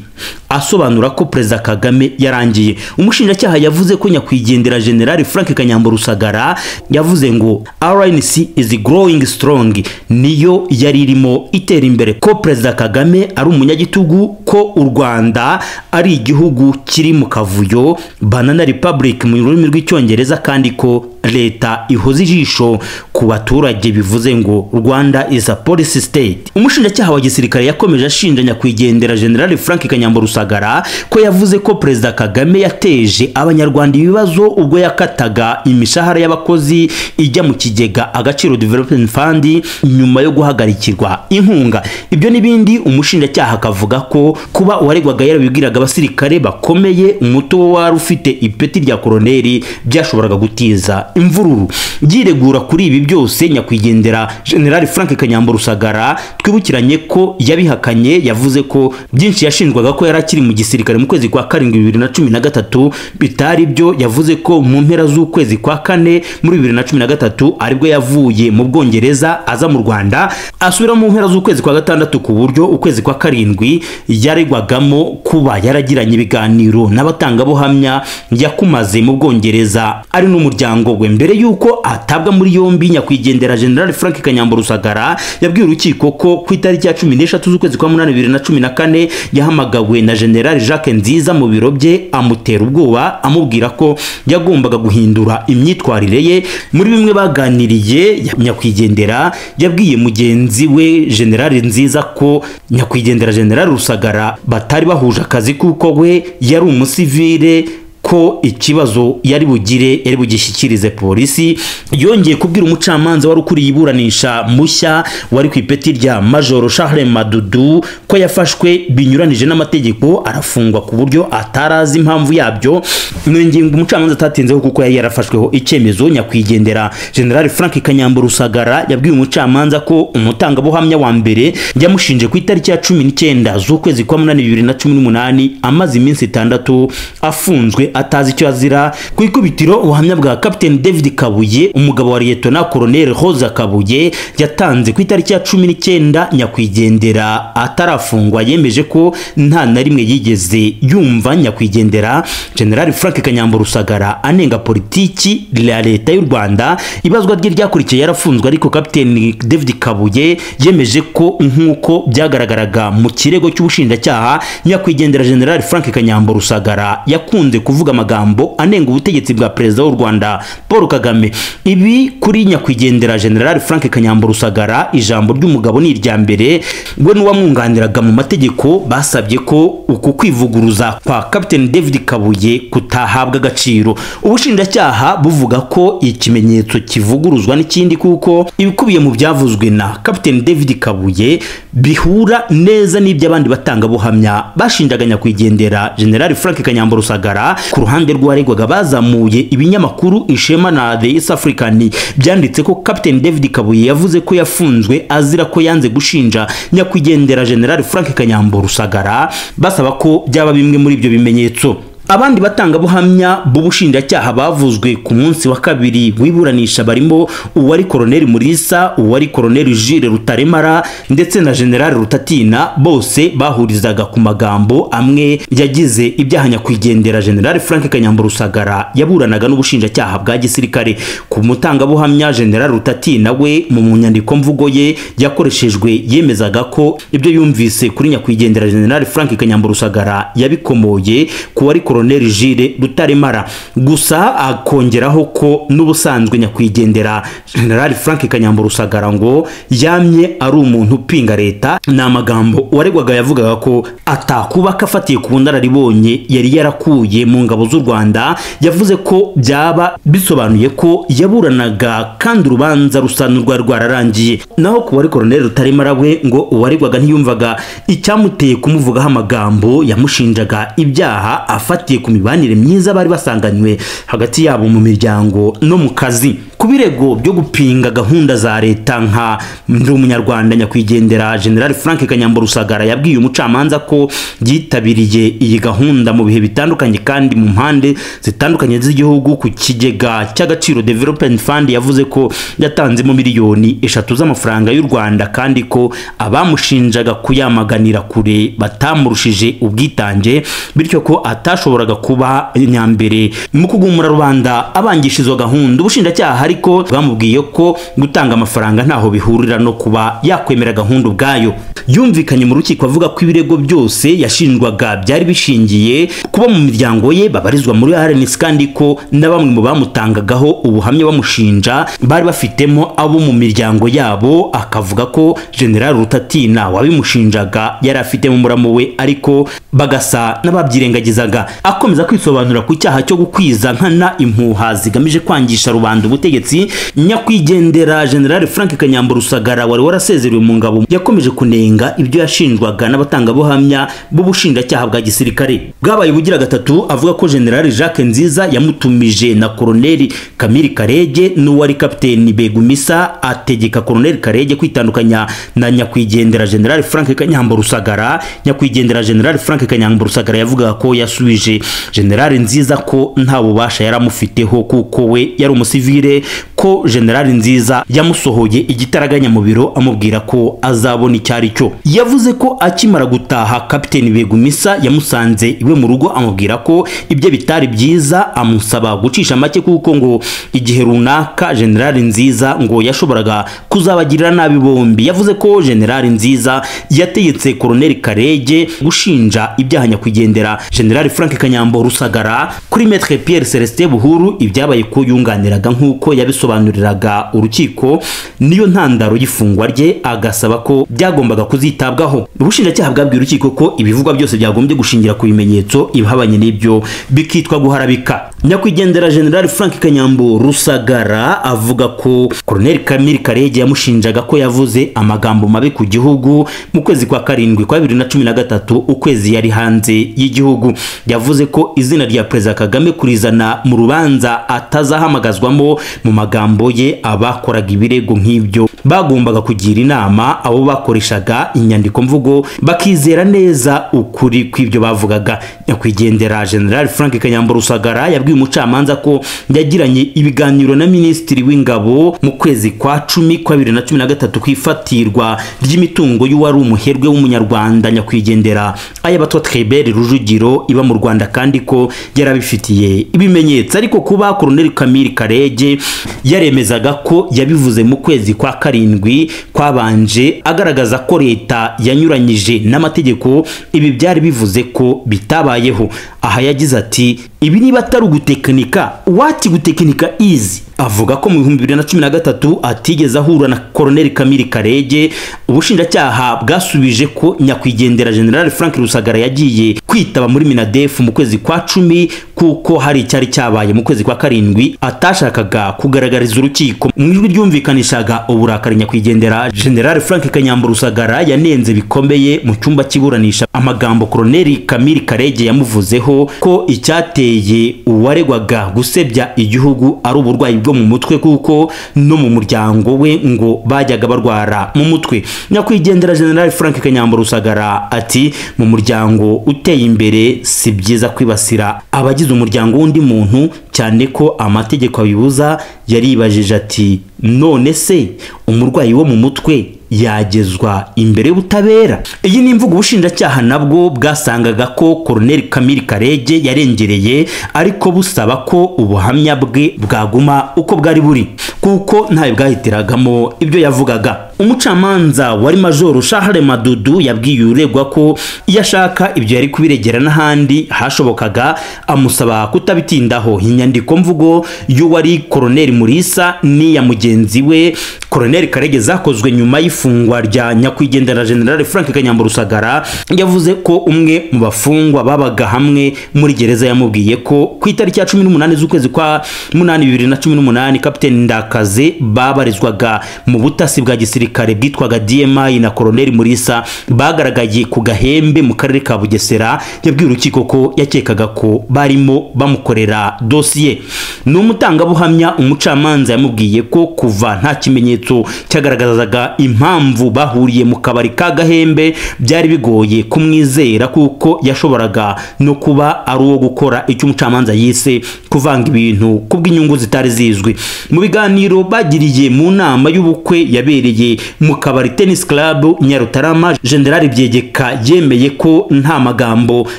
asobanura ko Perezida Kagame yarangiye. Umushinjacyaha yavuze ko nyakwigendera General Frank Kanyambo Rusagara yavuze ngo "RNC is growing strong", niyo yari irimo itera imbere, ko Perezida Kagame ari umunyagitugu, ko u Rwanda ari igihugu kiri mu kavuyo, banana republic mu rurimi rw'Icyongereza, kandi ko leta ihoza ijisho ku baturage, bivuze ngo "Rwanda is a police state". Umushinjacyaha wa gisirikare yakomeje ashinja nyakwigendera General Frank Kanyambo Rusagara ko yavuze ko Perezida Kagame yateje Abanyarwanda ibibazo ubwo yakataga imishahara y'abakozi ijya mu kigega Agaciro Development Fund nyuma yo guhagarikirwa inkunga. Ibyo n'ibindi, umushinjacyaha akavuga ko kuba uwaregwaga yarabibwiraga abasirikare bakomeye, umuto wari ufite ipeti rya koroneri, byashoboraga gutiza imvururu. Yiregura kuri ibi byose, nyakwigendera General Frank Kanyambo Rusagara twibukiranye ko yabihakanye. Yavuze ko byinshi yashinjwaga ko yari akiri mu gisirikare mu kwezi kwa 7 2013 bitari byo. Yavuze ko mu mpera z'ukwezi kwa 4 muri 2013 aribwo yavuye mu Bwongereza aza mu Rwanda, asubira mu mpera z'ukwezi kwa 6, ku buryo ukwezi kwa 7 yaregwagamo kuba yaragiranye ibiganiro n'abatangabuhamya yakumaze mu Bwongereza ari n'umuryango we. Mbere yuko atabwa muri yombi, nyakwigendera General Frank Kanyambo Rusagara yabwiye urukiko ko ku itariki ya 13 z'ukwezi kwa 8 2014 yahamagawe na General Jacques Nziza mu biro bye, amutera ubwoba amubwira ko yagombaga guhindura imyitwarire ye. Muri bimwe baganiriye, nyakwigendera yabwiye mugenzi we General Nziza ko nyakwigendera General Rusagara batari bahuje akazi kuko we yari umusivile, ko ikibazo yari bugire yari bugishyikirize polisi. Yongeye kubwira umucamanza wari ukuriye iburanisha mushya wari ku ipeti rya Majoro Charles Madudu ko yafashwe binyuranije n'amategeko arafungwa ku buryo atarazi impamvu yabyo. Ni ingingo umucamanza atatinzeho kuko yari yarafashweho icyemezo. Nyakwigendera General Frank Kanyambo Rusagara yabwiye umucamanza ko umutangabuhamya wa mbere yamushinje ku itariki ya 19 z'ukwezi kwa 8 2018 amaze iminsi 6 afunzwe atazi icyo azira. Ku ikubitiro, ubuhamya bwa Captain David Kabuye, umugabo wa Lieutenant Colonel Rosa Kabuye, yatanze ku itariki ya 19 nyakwigendera atarafungwa, yemeje ko nta na rimwe yigeze yumva nyakwigendera General Frank Kanyambo Rusagara anenga politiki ya leta y'u Rwanda. Ibazwa rye ryakurikiye yarafunzwe, ariko Captain David Kabuye yemeje ko nk'uko byagaragaraga mu kirego cy'ubushinjacyaha, nyakwigendera General Frank Kanyambo Rusagara yakunze kuvuga amagambo anenga ubutegetsi bwa Perezida w'u Rwanda Paul Kagame. Ibi kuri nyakwigendera General Frank Kanyambo Rusagara, ijambo ry'umugabo ni irya mbere. We n'uwamwunganiraga mu mategeko basabye ko uku kwivuguruza kwa Captain David Kabuye kutahabwa agaciro. Ubushinjacyaha buvuga ko ikimenyetso kivuguruzwa n'ikindi, kuko ibikubiye mu byavuzwe na Captain David Kabuye bihura neza n'iby'abandi batangabuhamya bashinjaga nyakwigendera General Frank Kanyambo Rusagara. Ku ruhande rw'uwaregwaga bazamuye ibinyamakuru Ishema na The East African byanditse ko Captain David Kabuye yavuze ko yafunzwe azira ko yanze gushinja nyakwigendera General Frank Kanyambo Rusagara, basaba ko byaba bimwe muri ibyo bimenyetso. Abandi batangabuhamya b'ubushinjacyaha bavuzwe ku munsi wa kabiri w'iburanisha barimo uwari Colonel Mulisa, uwari Colonel Jules Rutaremara ndetse na General Rutatina. Bose bahurizaga ku magambo amwe yagize ibyaha nyakwigendera General Frank Kanyambo Rusagara yaburanaga n'ubushinjacyaha bwa gisirikare. Ku mutangabuhamya General Rutatina we mu nyandiko mvugo ye yakoreshejwe yemezaga ko ibyo yumvise kuri nyakwigendera General Frank Kanyambo Rusagara yabikomoye ku wari Colonel Jules Rutaremara, gusa akongeraho ko n'ubusanzwe nyakwigendera General Frank Kanyambo Rusagara ngo yamye ari umuntu upinga leta. Ni amagambo uwaregwaga yavugaga ko atakubaka afatiye ku bunararibonye yari yarakuye mu ngabo z'u Rwanda. Yavuze ko byaba bisobanuye ko yaburanaga kandi urubanza rusa n'urwari rwararangiye. Naho ku wari Colonel Rutaremara we ngo uwaregwaga ntiyumvaga icyamuteye kumuvugaho amagambo yamushinjaga ibyaha afatiye ku mibanire myiza bari basanganywe hagati yabo mu miryango no mu kazi. Ku birego byo gupinga gahunda za leta nka Ndi Umunyarwanda, nyakwigendera General Frank Kanyambo Rusagara yabwiye umucamanza ko yitabiriye iyi gahunda mu bihe bitandukanye kandi mu mpande zitandukanye z'igihugu. Ku kigega cy'Agaciro Development Fund yavuze ko yatanzemo miliyoni 3 z'amafaranga y'u Rwanda, kandi ko abamushinjaga kuyamaganira kure batamurushije ubwitange, bityo ko atashoboraga kuba nyambere mu kugumura rubanda abangisha izo gahunda. Ubushinjacyaha ariko bwamubwiye ko gutanga amafaranga ntaho bihurira no kuba yakwemera gahunda ubwayo. Yumvikanye mu rukiko avuga ko ibirego byose yashinjwaga byari bishingiye kuba mu miryango ye babarizwa muri RNC, kandi ko na bamwe mu bamutangagaho ubuhamya bamushinja bari bafitemo abo mu miryango yabo. Akavuga ko General Rutatina wabimushinjaga yari afitemo muramu we, ariko bagasa n'ababyirengagizaga. Akomeza kwisobanura ku cyaha cyo gukwiza nkana impuha zigamije kwangisha rubanda ubutegetsi, nyakwigendera General Frank Kanyambo Rusagara wari warasezerewe mu ngabo yakomeje kunenga ibyo yashinjwaga n'abatangabuhamya b'ubushinjacyaha bwa gisirikare. Bwabaye ubugira gatatu avuga ko General Jacques Nziza yamutumije na Colonel Kamili Karege n'uwari Kapiteni Begumisa, ategeka Colonel Karege kwitandukanya na nyakwigendera General Frank Kanyambo Rusagara. Nyakwigendera General Frank Kanyambo Rusagara yavugaga ko yasubije General Nziza ko nta bubasha yaramufiteho kuko we yari umusivile, ko General Nziza yamusohoye igitaraganya mu biro amubwira ko azabona icyari cyo. Yavuze ko akimara gutaha Kapiteni Begumisa yamusanze iwe mu rugo amubwira ko ibyo bitari byiza, amusaba gucisha make kuko ngo igihe runaka General Nziza ngo yashoboraga kuzabagirira nabi bombi. Yavuze ko General Nziza yategetse Colonel Karege gushinja ibyaha nyakwigendera General Frank Kanyambo Rusagara kuri Maître Pierre Celestin Buhuru, ibyabaye ko yunganiraga nk'uko yabisobanuriraga urukiko niyo ntandaro y'ifungwa rye, agasaba ko byagombaga kuzitabwaho. Ubushinjacyaha bwabwiye urukiko ko ibivugwa byose byagombye gushingira ku bimenyetso, ibihabanye n'ibyo bikitwa guharabika. Nyakwigendera General Frank Kanyambo Rusagara avuga ko Colonel Kamili Karege yamushinjaga ko yavuze amagambo mabi ku gihugu mu kwezi kwa karindwi kwa 2013, ukwezi yari hanze y'igihugu. Yavuze ko izina rya Perezida Kagame kurizana mu rubanza atazahamagazwamo, mu magambo ye abakoraga ibirego nk'ibyo bagombaga kugira inama abo bakoreshaga inyandiko mvugo bakizera neza ukuri kw'ibyo bavugaga. Nyakwigendera General Frank Kanyambo Rusagara yabwiye umucamanza ko yagiranye ibiganiro na Minisitiri w'Ingabo mu kwezi kwa 10 kwa 2013 ku ifatirwa ry'imitungo y'uwari umuherwe w'umunyarwanda nyakwigendera Ayabatwa Tribert Rujugiro iba mu Rwanda, kandi ko yarabifitiye ibimenyetso. Ariko kuba Colonel Kamili Karege yaremezaga ko yabivuze mu kwezi kwa karindwi kwabanje agaragaza ko leta yanyuranyije n'amategeko, ibi byari bivuze ko bitabayeho. Aha yagize ati: "Ibi niba atari ugutekinika, what gutekinika is?" Avuga ko mu 2013 atigeze ahura na Colonel Kamili Karege. Ubushinjacyaha bwasubije ko nyakwigendera General Frank Rusagara yagiye kwitaba muri Minadef mu kwezi kwa 10 kuko hari icyari cyabaye mu kwezi kwa karindwi atashakaga kugaragariza urukiko. Mu ijwi ryumvikanishaga uburakari, nyakwigendera General Frank Kanyambo Rusagara yanenze bikomeye mu cyumba cy'iburanisha amagambo Colonel Kamili Karege yamuvuzeho, ko icyateye icyateye uwaregwaga gusebya igihugu ari uburwayi bwo mu mutwe, kuko no mu muryango we ngo bajyaga barwara mu mutwe. Nyakwigendera General Frank Kanyambo Rusagara ati mu muryango uteye imbere si byiza kwibasira abagize umuryango w'undi muntu, cyane ko amategeko abibuza. Yaribajije ati none se umurwayi wo mu mutwe yagezwa imbere y'ubutabera? Iyi ni imvugo ubushinjacyaha nabwo bwasangaga ko Colonel Kamili Karege yarengereye, ariko busaba ko ubuhamya bwe bwaguma uko bwari buri, kuko ntawe bwahitiragamo ibyo yavugaga. Umucamanza wari Majoro Charles Madudu yabwiye uregwa ko iyo ashaka ibyo yari kubiregera n'ahandi hashobokaga, amusaba kutabitindaho. Inyandiko mvugo y'uwari Colonel Murisa n'iya mugenzi we Colonel Karege zakozwe nyuma y'ifungwa rya nyakwigendera General Frank Kanyambo Rusagara, yavuze ko umwe mu bafungwa babaga hamwe muri gereza yamubwiye ko ku itariki ya 18 z'ukwezi kwa 8 2018 Captain Ndakaze babarizwaga mu butasi bwa gisirikare bwitwaga DMI na Colonel Murisa bagaragaye ku Gahembe mu karere ka Bugesera. Yabwiye urukiko ko yakekaga ko barimo bamukorera dosiye. N'umutangabuhamya umucamanza yamubwiye ko kuva nta kimenyetso cyagaragazaga impamvu bahuriye mu kabari ka Gahembe byari bigoye kumwizera, kuko yashoboraga no kuba ari uwo gukora icyo umucamanza yise kuvanga ibintu kubw'inyungu zitari zizwi. Mu biganiro bagiriye mu nama y'ubukwe yabereye mu kabari Tennis Club Nyarutarama, General Byegeka yemeye ko nta magambo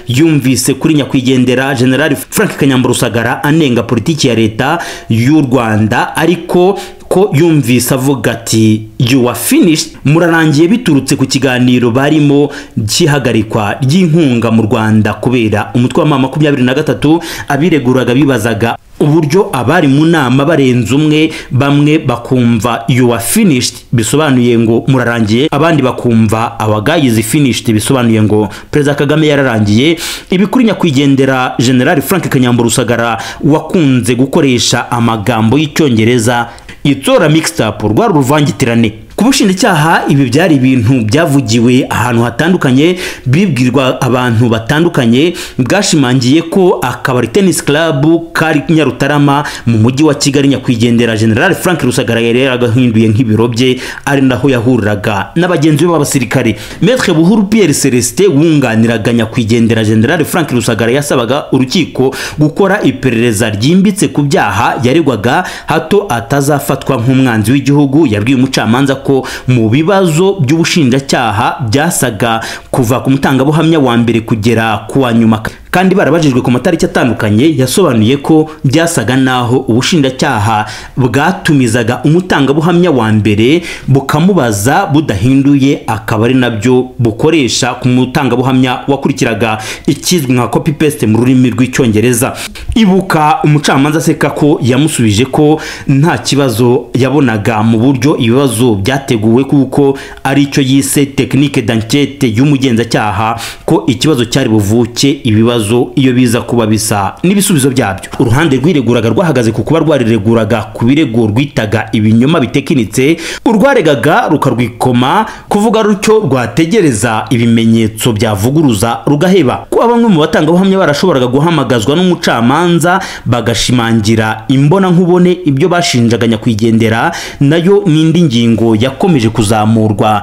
yumvise kuri nyakwigendera General Frank Kanyambo Rusagara anenga politiki ya leta y'u Rwanda, ariko ko yumvise avuga ati you are finished, murarangiye, biturutse ku kiganiro barimo cy'ihagarikwa ry'inkunga mu Rwanda kubera umutwe wa M23. Abireguraga bibazaga uburyo abari mu nama barenze umwe, bamwe bakumva you are finished bisobanuye ngo murarangiye, abandi bakumva our guy is finished bisobanuye ngo Perezida Kagame yararangiye. Ibi kuri nyakwigendera General Frank Kanyambo Rusagara wakunze gukoresha amagambo y'Icyongereza itora mixed up, rwari uruvangitirane. Ku bushinjacyaha ibi byari ibintu byavugiwe ahantu hatandukanye, bibwirwa abantu batandukanye. Bwashimangiye ko akabari Tennis Club kari Nyarutarama mu mujyi wa Kigali nyakwigendera General Frank Rusagara yari yaragahinduye nk'ibiro bye, ari naho yahuriraga n'abagenzi be b'abasirikare. Maître Buhuru Pierre Celestin wunganiraga nyakwigendera General Frank Rusagara yasabaga urukiko gukora iperereza ryimbitse ku byaha yaregwaga, hato atazafatwa nk'umwanzi w'igihugu. Yabwiye umucamanza ko mu bibazo by'ubushinjacyaha byasaga kuva ku mutangabuhamya wa mbere kugera ku wa nyuma, kandi barabajijwe ku matariki atandukanye, yasobanuye ko byasaga naho ubushinjacyaha bwatumizaga umutangabuhamya wa mbere bukamubaza budahinduye, akaba ari nabyo bukoresha ku mutangabuhamya wakurikiraga, ikizwi nka copy paste mu rurimi rw'Icyongereza. Ibuka umucamanza aseka ko yamusubije ko nta kibazo yabonaga mu buryo ibibazo byateguwe, kuko ari cyo yise technique d'enquête y'umugenzacyaha, ko ikibazo cyari buvuke ibibazo iyo biza kuba bisa n'ibisubizo byabyo. Uruhande rwireguraga rwahagaze ku kuba rwarireguraga ku birego rwitaga ibinyoma bitekinitse, urwaregaga rukarwikoma kuvuga rutyo rwategereza ibimenyetso byavuguruza rugaheba. Kuba bamwe mu batangabuhamya barashoboraga guhamagazwa n'umucamanza bagashimangira imbona nkubone ibyo bashinjaga nyakwigendera, nayo n'indi ngingo yakomeje kuzamurwa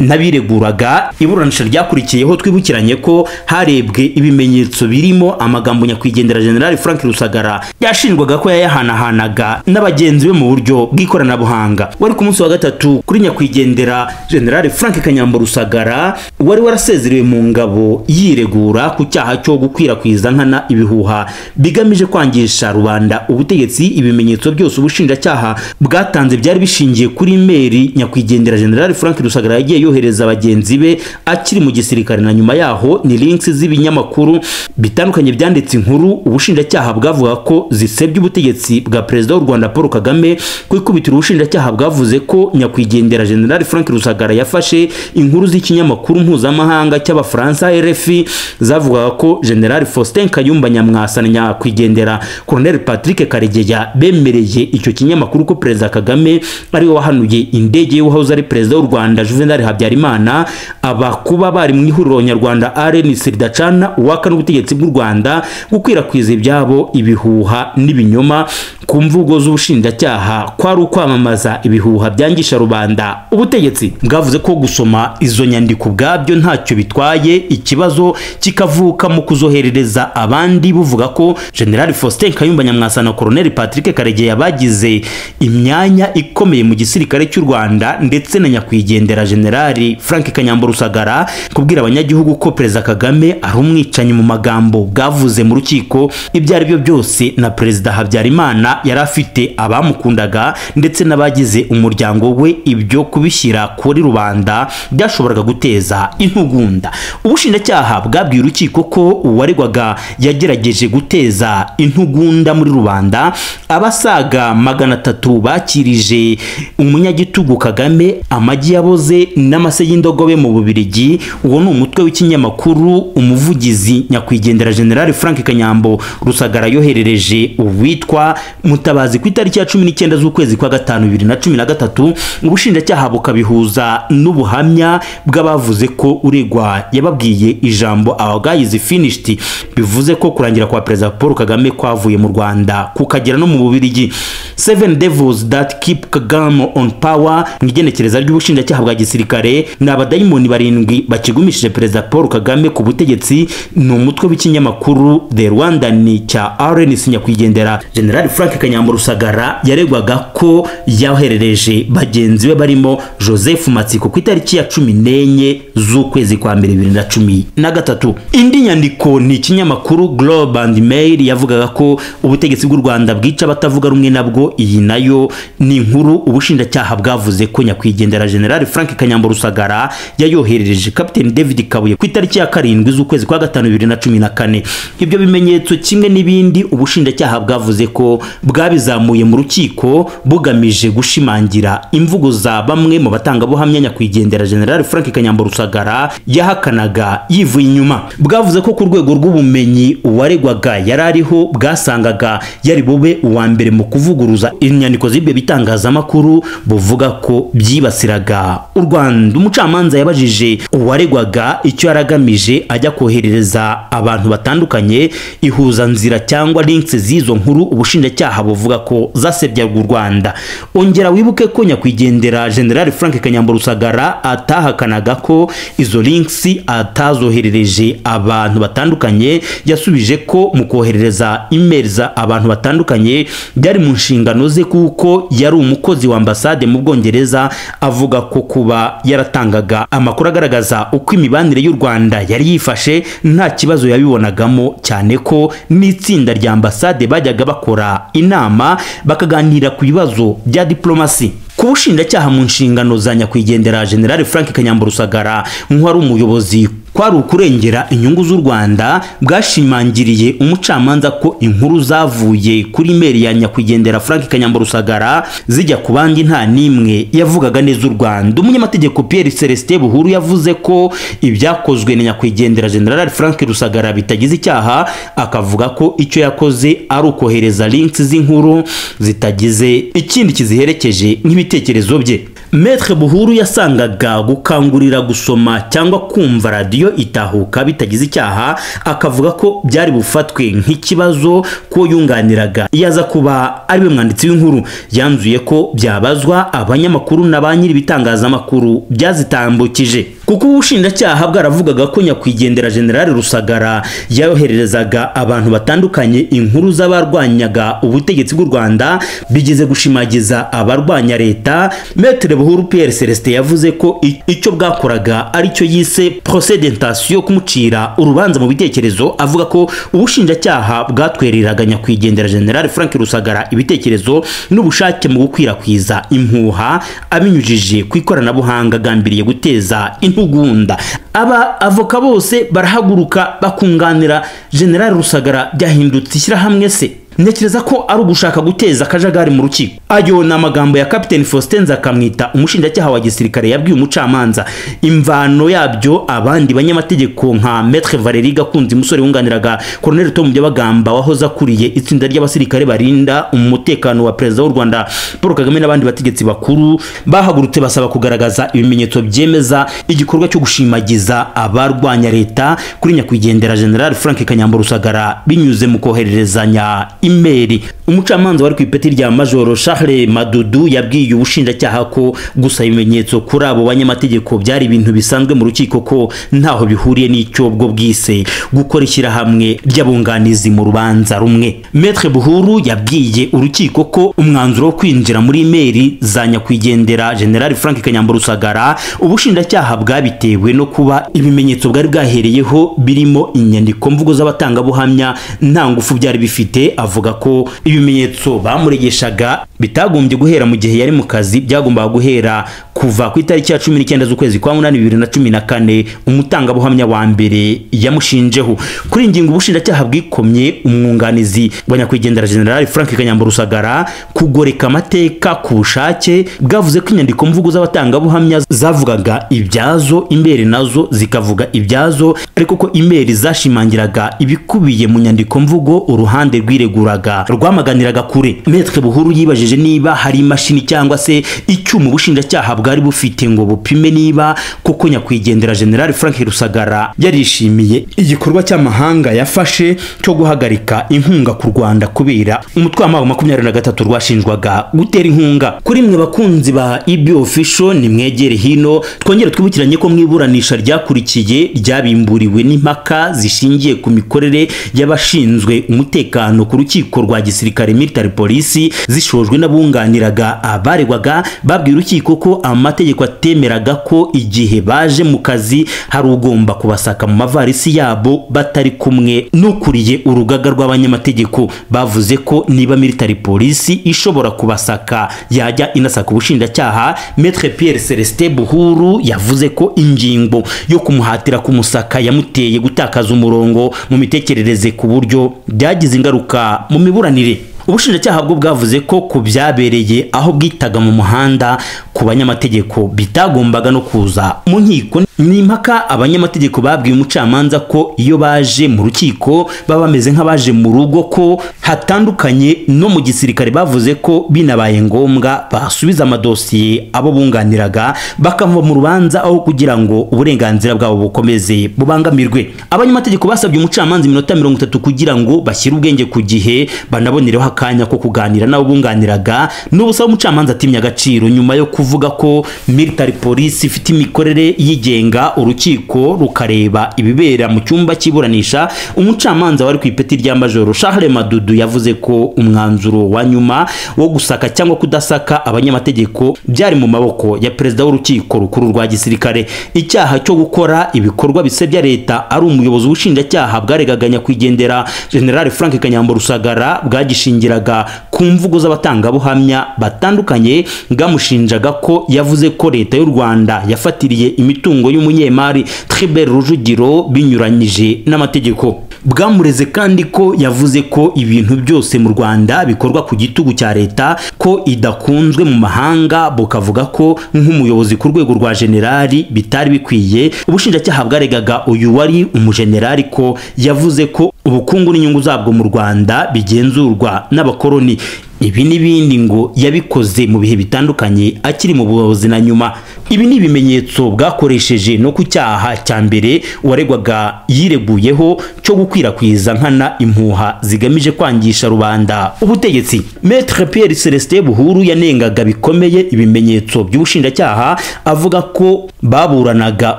n'abireguraga. Iburanisha ryakurikiyeho twibukiranye ko harebwe ibimenyetso birimo amagambo nyakwigendera General Frank Rusagara yashinjwaga ko yayahanahanaga n'abagenzi be mu buryo bw'ikoranabuhanga. Wari ku munsi wa gatatu kuri nyakwigendera General Frank Kanyambo Rusagara wari warasezerewe mu ngabo yiregura ku cyaha cyo gukwirakwiza nkana ibihuha bigamije kwangisha rubanda ubutegetsi. Ibimenyetso byose ubushinjacyaha bwatanze byari bishingiye kuri mail nyakwigendera General Frank Rusagara yagiye yohereza bagenzi be akiri mu gisirikare na nyuma yaho, ni links z'ibinyamakuru bitandukanye byanditse inkuru ubushinjacyaha bwavuga ko zisebya ubutegetsi bwa Perezida w'u Rwanda Paul Kagame. Ku ikubitiro ubushinjacyaha bwavuze ko nyakwigendera General Frank Rusagara yafashe inkuru z'ikinyamakuru mpuzamahanga cy'Abafaransa RFI zavugaga ko General Faustin Kayumba Nyamwasa na nyakwigendera Colonel Patrick Karegeya bemereye icyo kinyamakuru ko Perezida Kagame ari we wahanuye indege y'uwahoze ari Perezida w'u Rwanda Juvenal Habyarimana, aba kuba bari mu ihuriro nyarwanda RNC ridacana uwaka n'ubutegetsi bw'u Rwanda, gukwirakwiza ibyabo ibihuha n'ibinyoma ku mvugo z'ubushinjacyaha kwari ukwamamaza ibihuha byangisha rubanda. Ubutegetsi bwavuze ko gusoma izo nyandiko ubwabyo ntacyo bitwaye, ikibazo kikavuka mu kuzoherereza abandi, buvuga ko General Faustin Kayumba Nyamwasa na Colonel Patrick Karegeya bagize imyanya ikomeye mu gisirikare cy'u Rwanda, ndetse na nyakwigendera General Frank Kanyambo Rusagara, kubwira abanyagihugu ko Perezida Kagame ari umwicanyi mu magambo bwavuze mu rukiko. Ibyo ari byo byose na Perezida Habyarimana yari afite abamukundaga ndetse n'abagize umuryango we, ibyo kubishyira kuri rubanda byashoboraga guteza intugunda. Ubushinjacyaha bwabwiye urukiko ko uwaregwaga yagerageje guteza intugunda muri rubanda. Abasaga 300 bakirije umunyagitugu Kagame amagi yaboze n'amase y'indogobe mu Bubiligi. Uwo ni umutwe w'ikinyamakuru umuvugizi nyakwigendera General Frank Kanyambo Rusagara yoherereje uwitwa Mutabazi ku itariki ya 19 z'ukwezi kwa gatanu 2013. Ubushinjacyaha bukabihuza n'ubuhamya bw'abavuze ko uregwa yababwiye ijambo "Our guy is finished", bivuze ko kurangira kwa Perezida Paul Kagame kwavuye mu Rwanda kukagera no mu Bubiligi. "Seven devils that keep Kagame on power" mu igenekereza ry'ubushinjacyaha bwa gisirikare ni abadayimoni 7 bakigumishije Perezida Paul Kagame ku butegetsi. Ni umutwe w'ikinyamakuru The Rwandan cya RNC nyakwigendera General Frank Kanyambo Rusagara yaregwaga ko yaherereje bagenzi be barimo Joseph Matsiko ku itariki ya 14 z'ukwezi kwa mbere 2013. Indi nyandiko ni ikinyamakuru Globe and Mail yavugaga ko ubutegetsi bw'u Rwanda bwica abatavuga rumwe nabwo. Iyi nayo ni inkuru ubushinjacyaha bwavuze ko nyakwigendera General Frank Kanyambo Rusagara yayoherereje Captain David Kabuye ku itariki ya 7 z'ukwezi kwa gatanu 2014. Ibyo bimenyetso kimwe n'ibindi ubushinjacyaha bwavuze ko bwabizamuye mu rukiko bugamije gushimangira imvugo za bamwe mu batangabuhamya nyakwigendera General Frank Kanyambo Rusagara yahakanaga yivuye inyuma. Bwavuze ko ku rwego rw'ubumenyi uwaregwaga yari ariho bwasangaga yari bube uwa mbere mu kuvuguruza inyandiko z'ibyo bitangazamakuru buvuga ko byibasiraga u Rwanda. Umucamanza yabajije uwaregwaga icyo yaragamije ajya koherereza abantu batandukanye ihuzanzira cyangwa links z'izo nkuru ubushinjacyaha buvuga ko zasebyaga u Rwanda. Ongera wibuke ko nyakwigendera General Frank Kanyambo Rusagara atahakanaga ko izo links atazoherereje abantu batandukanye. Yasubije ko mu koherereza email za abantu batandukanye byari mu nshingano ze kuko yari umukozi wa ambasade mu Bwongereza, avuga ko kuba yaratangaga amakuru agaragaza uko imibanire y'u Rwanda yari yifashe nta kibazo yabibonagamo, cyane ko n'itsinda rya ambasade bajyaga bakora inama bakaganira ku bibazo bya diplomasi. Ku bushinjacyaha mu nshingano za nyakwigendera General Frank Kanyambo Rusagara nk'uwari umuyobozi kwari ukurengera inyungu z'u Rwanda, bwashimangiriye umucamanza ko inkuru zavuye kuri email ya nyakwigendera Frank Kanyambo Rusagara zijya ku bandi nta nimwe yavugaga neza u Rwanda. Umunyamategeko Pierre Celestin Buhuru yavuze ko ibyakozwe na nyakwigendera General Frank Rusagara bitagize icyaha, akavuga ko icyo yakoze ari ukohereza links z'inkuru zitagize ikindi kiziherekeje nk'ibitekerezo bye. Maître Buhuru yasangaga gukangurira gusoma cyangwa kumva radiyo Itahuka bitagize icyaha, akavuga ko byari bufatwe nk'ikibazo ko yunganiraga iyo aza kuba ari we mwanditsi w'inkuru. Yanzuye ko byabazwa abanyamakuru na ba nyiri ibitangazamakuru byazitambukije, kuko ubushinjacyaha bwaravugaga ko nyakwigendera General Rusagara yohererezaga abantu batandukanye inkuru z'abarwanyaga ubutegetsi bw'u Rwanda bigeze gushimagiza abarwanya leta. Maître Buhuru Pierre Celestin yavuze ko icyo bwakoraga aricyo yise procès d'intention, kumucira urubanza mu bitekerezo, avuga ko ubushinjacyaha bwatwereraga nyakwigendera General Frank Rusagara ibitekerezo n'ubushake mu gukwirakwiza impuha abinyujije ku ikoranabuhanga agambiriye guteza intugunda. Aba avoka bose barahaguruka bakunganira General Rusagara, byahindutse ishyirahamwe se. Ntekereza ko ari ugushaka guteza akajagari mu rukiko. Ayo ni amagambo ya Captain Faustin Nzakamwita, umushinjacyaha wa gisirikare, yabwiye umucamanza. Imvano yabyo, abandi banyamategeko nka Maître Valerie Gakunzi musore wunganiraga Colonel Tom Byabagamba wahoze akuriye itsinda ry'abasirikare barinda umutekano wa Perezida w'u Rwanda Paul Kagame n'abandi bategetsi bakuru, bahagurutse basaba kugaragaza ibimenyetso byemeza igikorwa cyo gushimagiza abarwanya leta kuri nyakwigendera General Frank Kanyambo Rusagara binyuze mu kohererezanya imeri. Umucamanza wari ku ipeti rya Majoro Charles Madudu yabwiye ubushinjacyaha ko gusa ibimenyetso kuri abo banyamategeko byari ibintu bisanzwe mu rukiko, ko ntaho bihuriye n'icyo bwo bwise gukora ishyirahamwe ry'abunganizi mu rubanza rumwe. Maître Buhuru yabwiye urukiko ko umwanzuro wo kwinjira muri imeri za nyakwigendera General Frank Kanyambo Rusagara ubushinjacyaha bwabitewe no kuba ibimenyetso bwari bwahereyeho birimo inyandiko mvugo z'abatangabuhamya nta ngufu byari bifite. Avuga ko ibimenyetso bamuregeshaga bitagombye guhera mu gihe yari mu kazi, byagombaga guhera kuva ku itariki ya 19 z'ukwezi kwa 8 2014 umutangabuhamya wa mbere yamushinjeho. Kuri ingingo ubushinjacyaha bwikomye umwunganizi wa nyakwigendera General Frank Kanyambo Rusagara kugoreka amateka ku bushake, bwavuze ko inyandiko mvugo z'abatangabuhamya zavugaga ibyazo, imbere nazo zikavuga ibyazo, ariko ko imeri zashimangiraga ibikubiye mu nyandiko mvugo uruhande rwireguraga rwamaganiraga kure. Maître Buhuru yibajije niba hari imashini cyangwa se icyuma ubushinjacyaha bwari bufite ngo bupime niba koko nyakwigendera General Frank Rusagara yarishimiye igikorwa cy'amahanga yafashe cyo guhagarika inkunga ku Rwanda kubera umutwe wa 23 rwashinjwaga gutera inkunga. Kuri mwe bakunzi ba IB Official, nimwegere hino twongere twibukiranye ko mwiburanisha ryakurikiye ryabimburiwe n'impaka zishingiye ku mikorere y'abashinzwe umutekano ku rukiko rwa gisirikare military police, zishojwe n'abunganiraga abaregwaga. Babwiye urukiko ko amategeko atemeraga ko igihe baje mu kazi hari ugomba kubasaka mu mavarisi yabo batari kumwe n'ukuriye urugaga rw'abanyamategeko. Bavuze ko niba military police ishobora kubasaka yajya inasaka ubushinjacyaha. Maître Pierre Celestin Buhuru yavuze ko ingingo yo kumuhatira kumusaka yamuteye gutakaza umurongo mu mitekerereze ku buryo byagize ingaruka mu miburanire. Ubushinjacyaha bwo bwavuze ko ku byabereye aho bwitaga mu muhanda ku banyamategeko bitagombaga no kuza mu nkiko. Ni impaka abanyamategeko babwiye umucamanza ko iyo baje mu rukiko baba bameze nk'abaje mu rugo, ko hatandukanye no mu gisirikare. Bavuze ko binabaye ngombwa basubiza amadosiye abo bunganiraga bakava mu rubanza aho kugira ngo uburenganzira bwabo bukomeze bubangamirwe. Abanyamategeko basabye umucamanza iminota 30 kugira ngo bashyire ubwenge ku gihe, banabonereho akanya ko kuganira n'abo bunganiraga. N'ubusaba umucamanza atimye agaciro nyuma yo kuvuga ko military police ifite imikorere yigenga, urukiko rukareba ibibera mu cyumba cy'iburanisha. Umucamanza wari ku ipeti rya Majoro Charles Madudu yavuze ko umwanzuro wa nyuma wo gusaka cyangwa kudasaka abanyamategeko byari mu maboko ya perezida w'urukiko rukuru rwa gisirikare. Icyaha cyo gukora ibikorwa bisebya leta ari umuyobozi w'ubushinjacyaha bwaregaga nyakwigendera General Frank Kanyambo Rusagara bwagishingiraga ku mvugo z'abatangabuhamya batandukanye, bwamushinjaga ko yavuze ko leta y'u Rwanda yafatiriye imitungo y'umunyemari Tribert Rujugiro binyuranyije n'amategeko. Bwamureze kandi ko yavuze ko ibintu byose mu Rwanda bikorwa ku gitugu cya leta, ko idakunzwe mu mahanga, bukavuga ko nk'umuyobozi ku rwego rwa generali bitari bikwiye. Ubushinjacyaha bwaregaga uyu wari umugenerali ko yavuze ko ubukungu n'inyungu zabwo mu Rwanda bigenzurwa n'abakoloni. Ibi n'ibindi ngo yabikoze mu bihe bitandukanye akiri mu buyobozi na nyuma. Ibi ni ibimenyetso bwakoresheje no ku cyaha cya mbere uwaregwaga yireguyeho cyo gukwirakwiza nkana impuha zigamije kwangisha rubanda ubutegetsi. Maître Pierre Celestin Buhuru yanengaga bikomeye ibimenyetso by'ubushinjacyaha, avuga ko baburanaga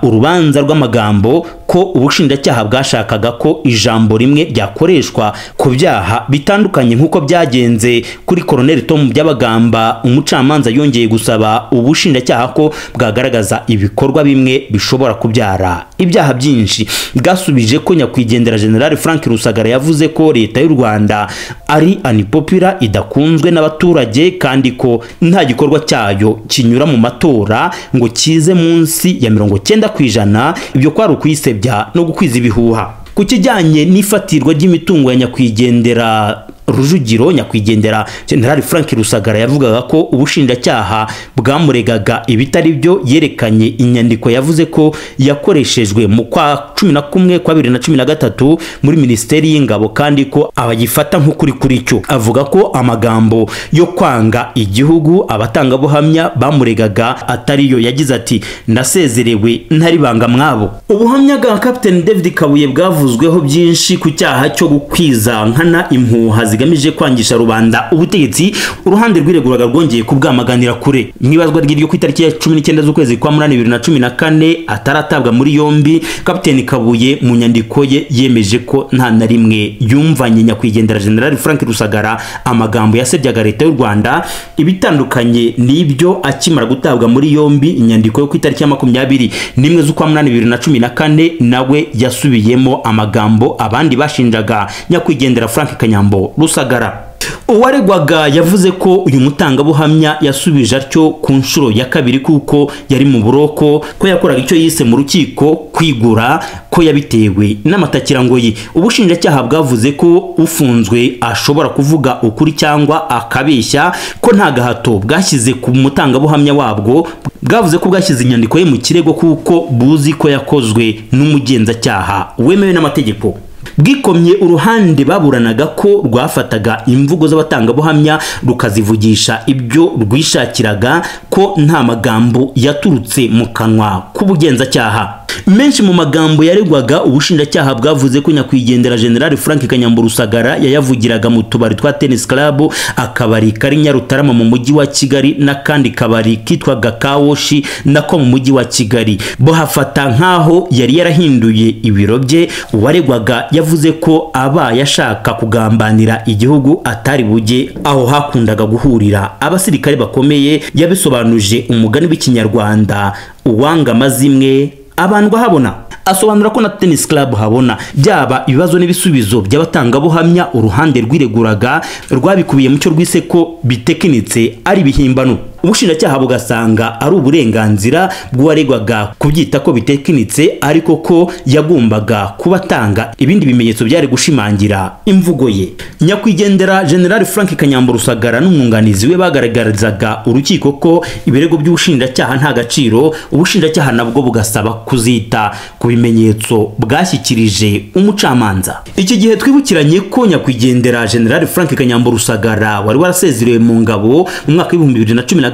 urubanza rw'amagambo, ko ubushinjacyaha bwashakaga ko ijambo rimwe ryakoreshwa ku byaha bitandukanye nk'uko byagenze kuri Colonel Tom Byabagamba. Umucamanza yongeye gusaba ubushinjacyaha ko bwagaragaza ibikorwa bimwe bishobora kubyara ibyaha byinshi. Bwasubije ko nyakwigendera General Frank Rusagara yavuze ko leta y'u Rwanda ari unpopular, idakunzwe n'abaturage, kandi ko nta gikorwa cyayo kinyura mu matora ngo kize munsi ya 90%. Ibyo kwari ukuyisebya no gukwiza ibihuha. Ku kijyanye n'ifatirwa ry'imitungo ya nyakwigendera Rujugiro, nyakwigendera General Frank Rusagara yavugaga ko ubushinjacyaha bwamuregaga ibitari byo, yerekanye inyandiko yavuze ko yakoreshejwe mu kwa 11 kwa 2013 muri Minisiteri y'Ingabo, kandi ko abayifata nk'ukuri kuri cyo. Avuga ko amagambo yo kwanga igihugu abatangabuhamya bamuregaga atariyo. Yagize ati nasezerewe ntari banga mwabo. Ubuhamya bwa Captain David Kabuye bwavuzweho byinshi ku cyaha cyo gukwiza nkana impuha zigamije kwangisha rubanda ubutegetsi. Uruhande rw'ireguraga rwongeye kubwamaganira kure. Mwibazwa ry'iryo ku itariki ya 19 z'ukwezi kwa 8 2014 ataratabwa muri yombi, Captain Kabuye mu nyandiko ye yemeje ko nta na rimwe yumvanye nyakwigendera General Frank Rusagara amagambo yasebyaga leta y'u Rwanda. Ibitandukanye n'ibyo, akimara gutabwa muri yombi, inyandiko yo ku itariki ya 21 z'ukwa 8 2014 nawe yasubiyemo amagambo abandi bashinjaga nyakwigendera Frank Kanyambo Rusagara. Uwaregwaga yavuze ko uyu mutangabuhamya yasubije atyo ku nshuro ya kabiri kuko yari mu buroko, ko yakoraga icyo yise mu rukiko kwigura, ko yabitewe n'amatakirangoyi. Ubushinjacyaha bwavuze ko ufunzwe ashobora kuvuga ukuri cyangwa akabeshya, ko nta gahato bwashyize ku mutangabuhamya wabwo. Bwavuze ko bwashyize inyandiko ye mu kirego kuko buzi ko yakozwe n'umugenzacyaha wemewe n'amategeko. Bwikomye uruhande baburanaga ko rwafataga imvugo z'abatangabuhamya rukazivugisha ibyo rwishakiraga, ko nta magambo yaturutse mu kanwa k'ubugenzacyaha. Menshi mu magambo yaregwaga, ubushinjacyaha bwavuze ko nyakwigendera General Frank Kanyambo Rusagara yayavugiraga mu tubari twa Tennis Club, akabari kari Nyarutarama mu mujyi wa Kigali, n'akandi kabari kitwaga Kawoshi nako mu mujyi wa Kigali. Bo hafata nkaho yari yarahinduye ibiro bye. Uwaregwaga yavuze ko abaye ashaka kugambanira igihugu atari bujye aho hakundaga guhurira abasirikare bakomeye. Yabisobanuje umugani w'ikinyarwanda uwanga amazimwe abandwa habona. Asobanura ko na Tennis Club habona. Byaba ibibazo n'ibisubizo by'abatangabuhamya, uruhande rw'ireguraga rwabikubiye mu cyo rwise ko bitekinitse ari bihimbano. Ubushinjacyaha bugasanga ari uburenganzira bw'uwaregwaga kubyita ko bitekinitse, ariko ko yagombaga kubatanga ibindi bimenyetso byari gushimangira imvugo ye. Nyakwigendera General Frank Kanyambo Rusagara n'umwunganizi we bagaragarizaga urukiko ko ibirego by'ubushinjacyaha nta gaciro, ubushinjacyaha nabwo bugasaba kuzita ku bimenyetso bwashyikirije umucamanza. Iki gihe twibukiranye ko nyakwigendera General Frank Kanyambo Rusagara wari warasezerewe mu ngabo mu mwaka w'ibihumbi 2013,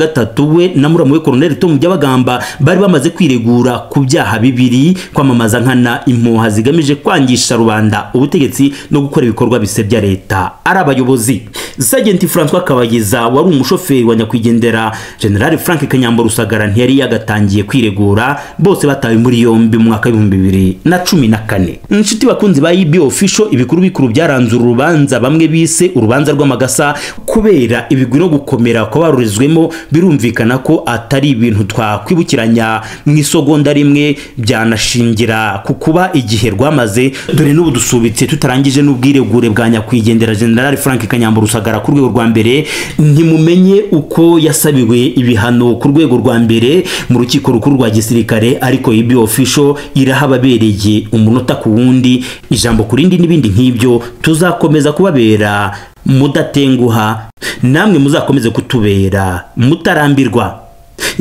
we na muramu we Colonel Tom Byabagamba bari bamaze kwiregura ku byaha bibiri: kwamamaza nkana impuha zigamije kwangisha rubanda ubutegetsi no gukora ibikorwa bisebya leta ari abayobozi. Sergeant Francois Kabagiza wari umushoferi wa nyakwigendera General Frank Kanyambo Rusagara ntiyari yagatangiye kwiregura. Bose batawe muri yombi mu mwaka w'ibihumbi 2014. Inshuti bakunzi ba EB Official, ibikuru bikuru byaranze urubanza bamwe bise urubanza rw'amagasa kubera ibigwi no gukomera kwabarurezwemo. Birumvikana ko atari ibintu twakwibukiranya mu isogonda rimwe, byanashingira ku kuba igihe rwamaze, dore n'ubu dusubitse tutarangije n'ubwiregure bwa nyakwigendera General Frank Kanyambo Rusagara ku rwego rwa mbere. Ntimumenye uko yasabiwe ibihano ku rwego rwa mbere mu rukiko rukuru rwa gisirikare, ariko EB Official irahababereye umunota ku wundi, ijambo ku rindi n'ibindi nk'ibyo. Tuzakomeza kubabera mudatenguha, namwe muzakomeze kutubera mutarambirwa.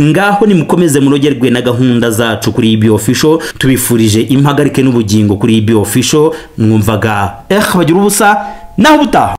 Ngaho nimukomeze munogerwe na gahunda zacu kuri EB Official. Tubifurije impagarike n'ubugingo kuri EB Official. Mwumvaga bagira ubusa naho butaha.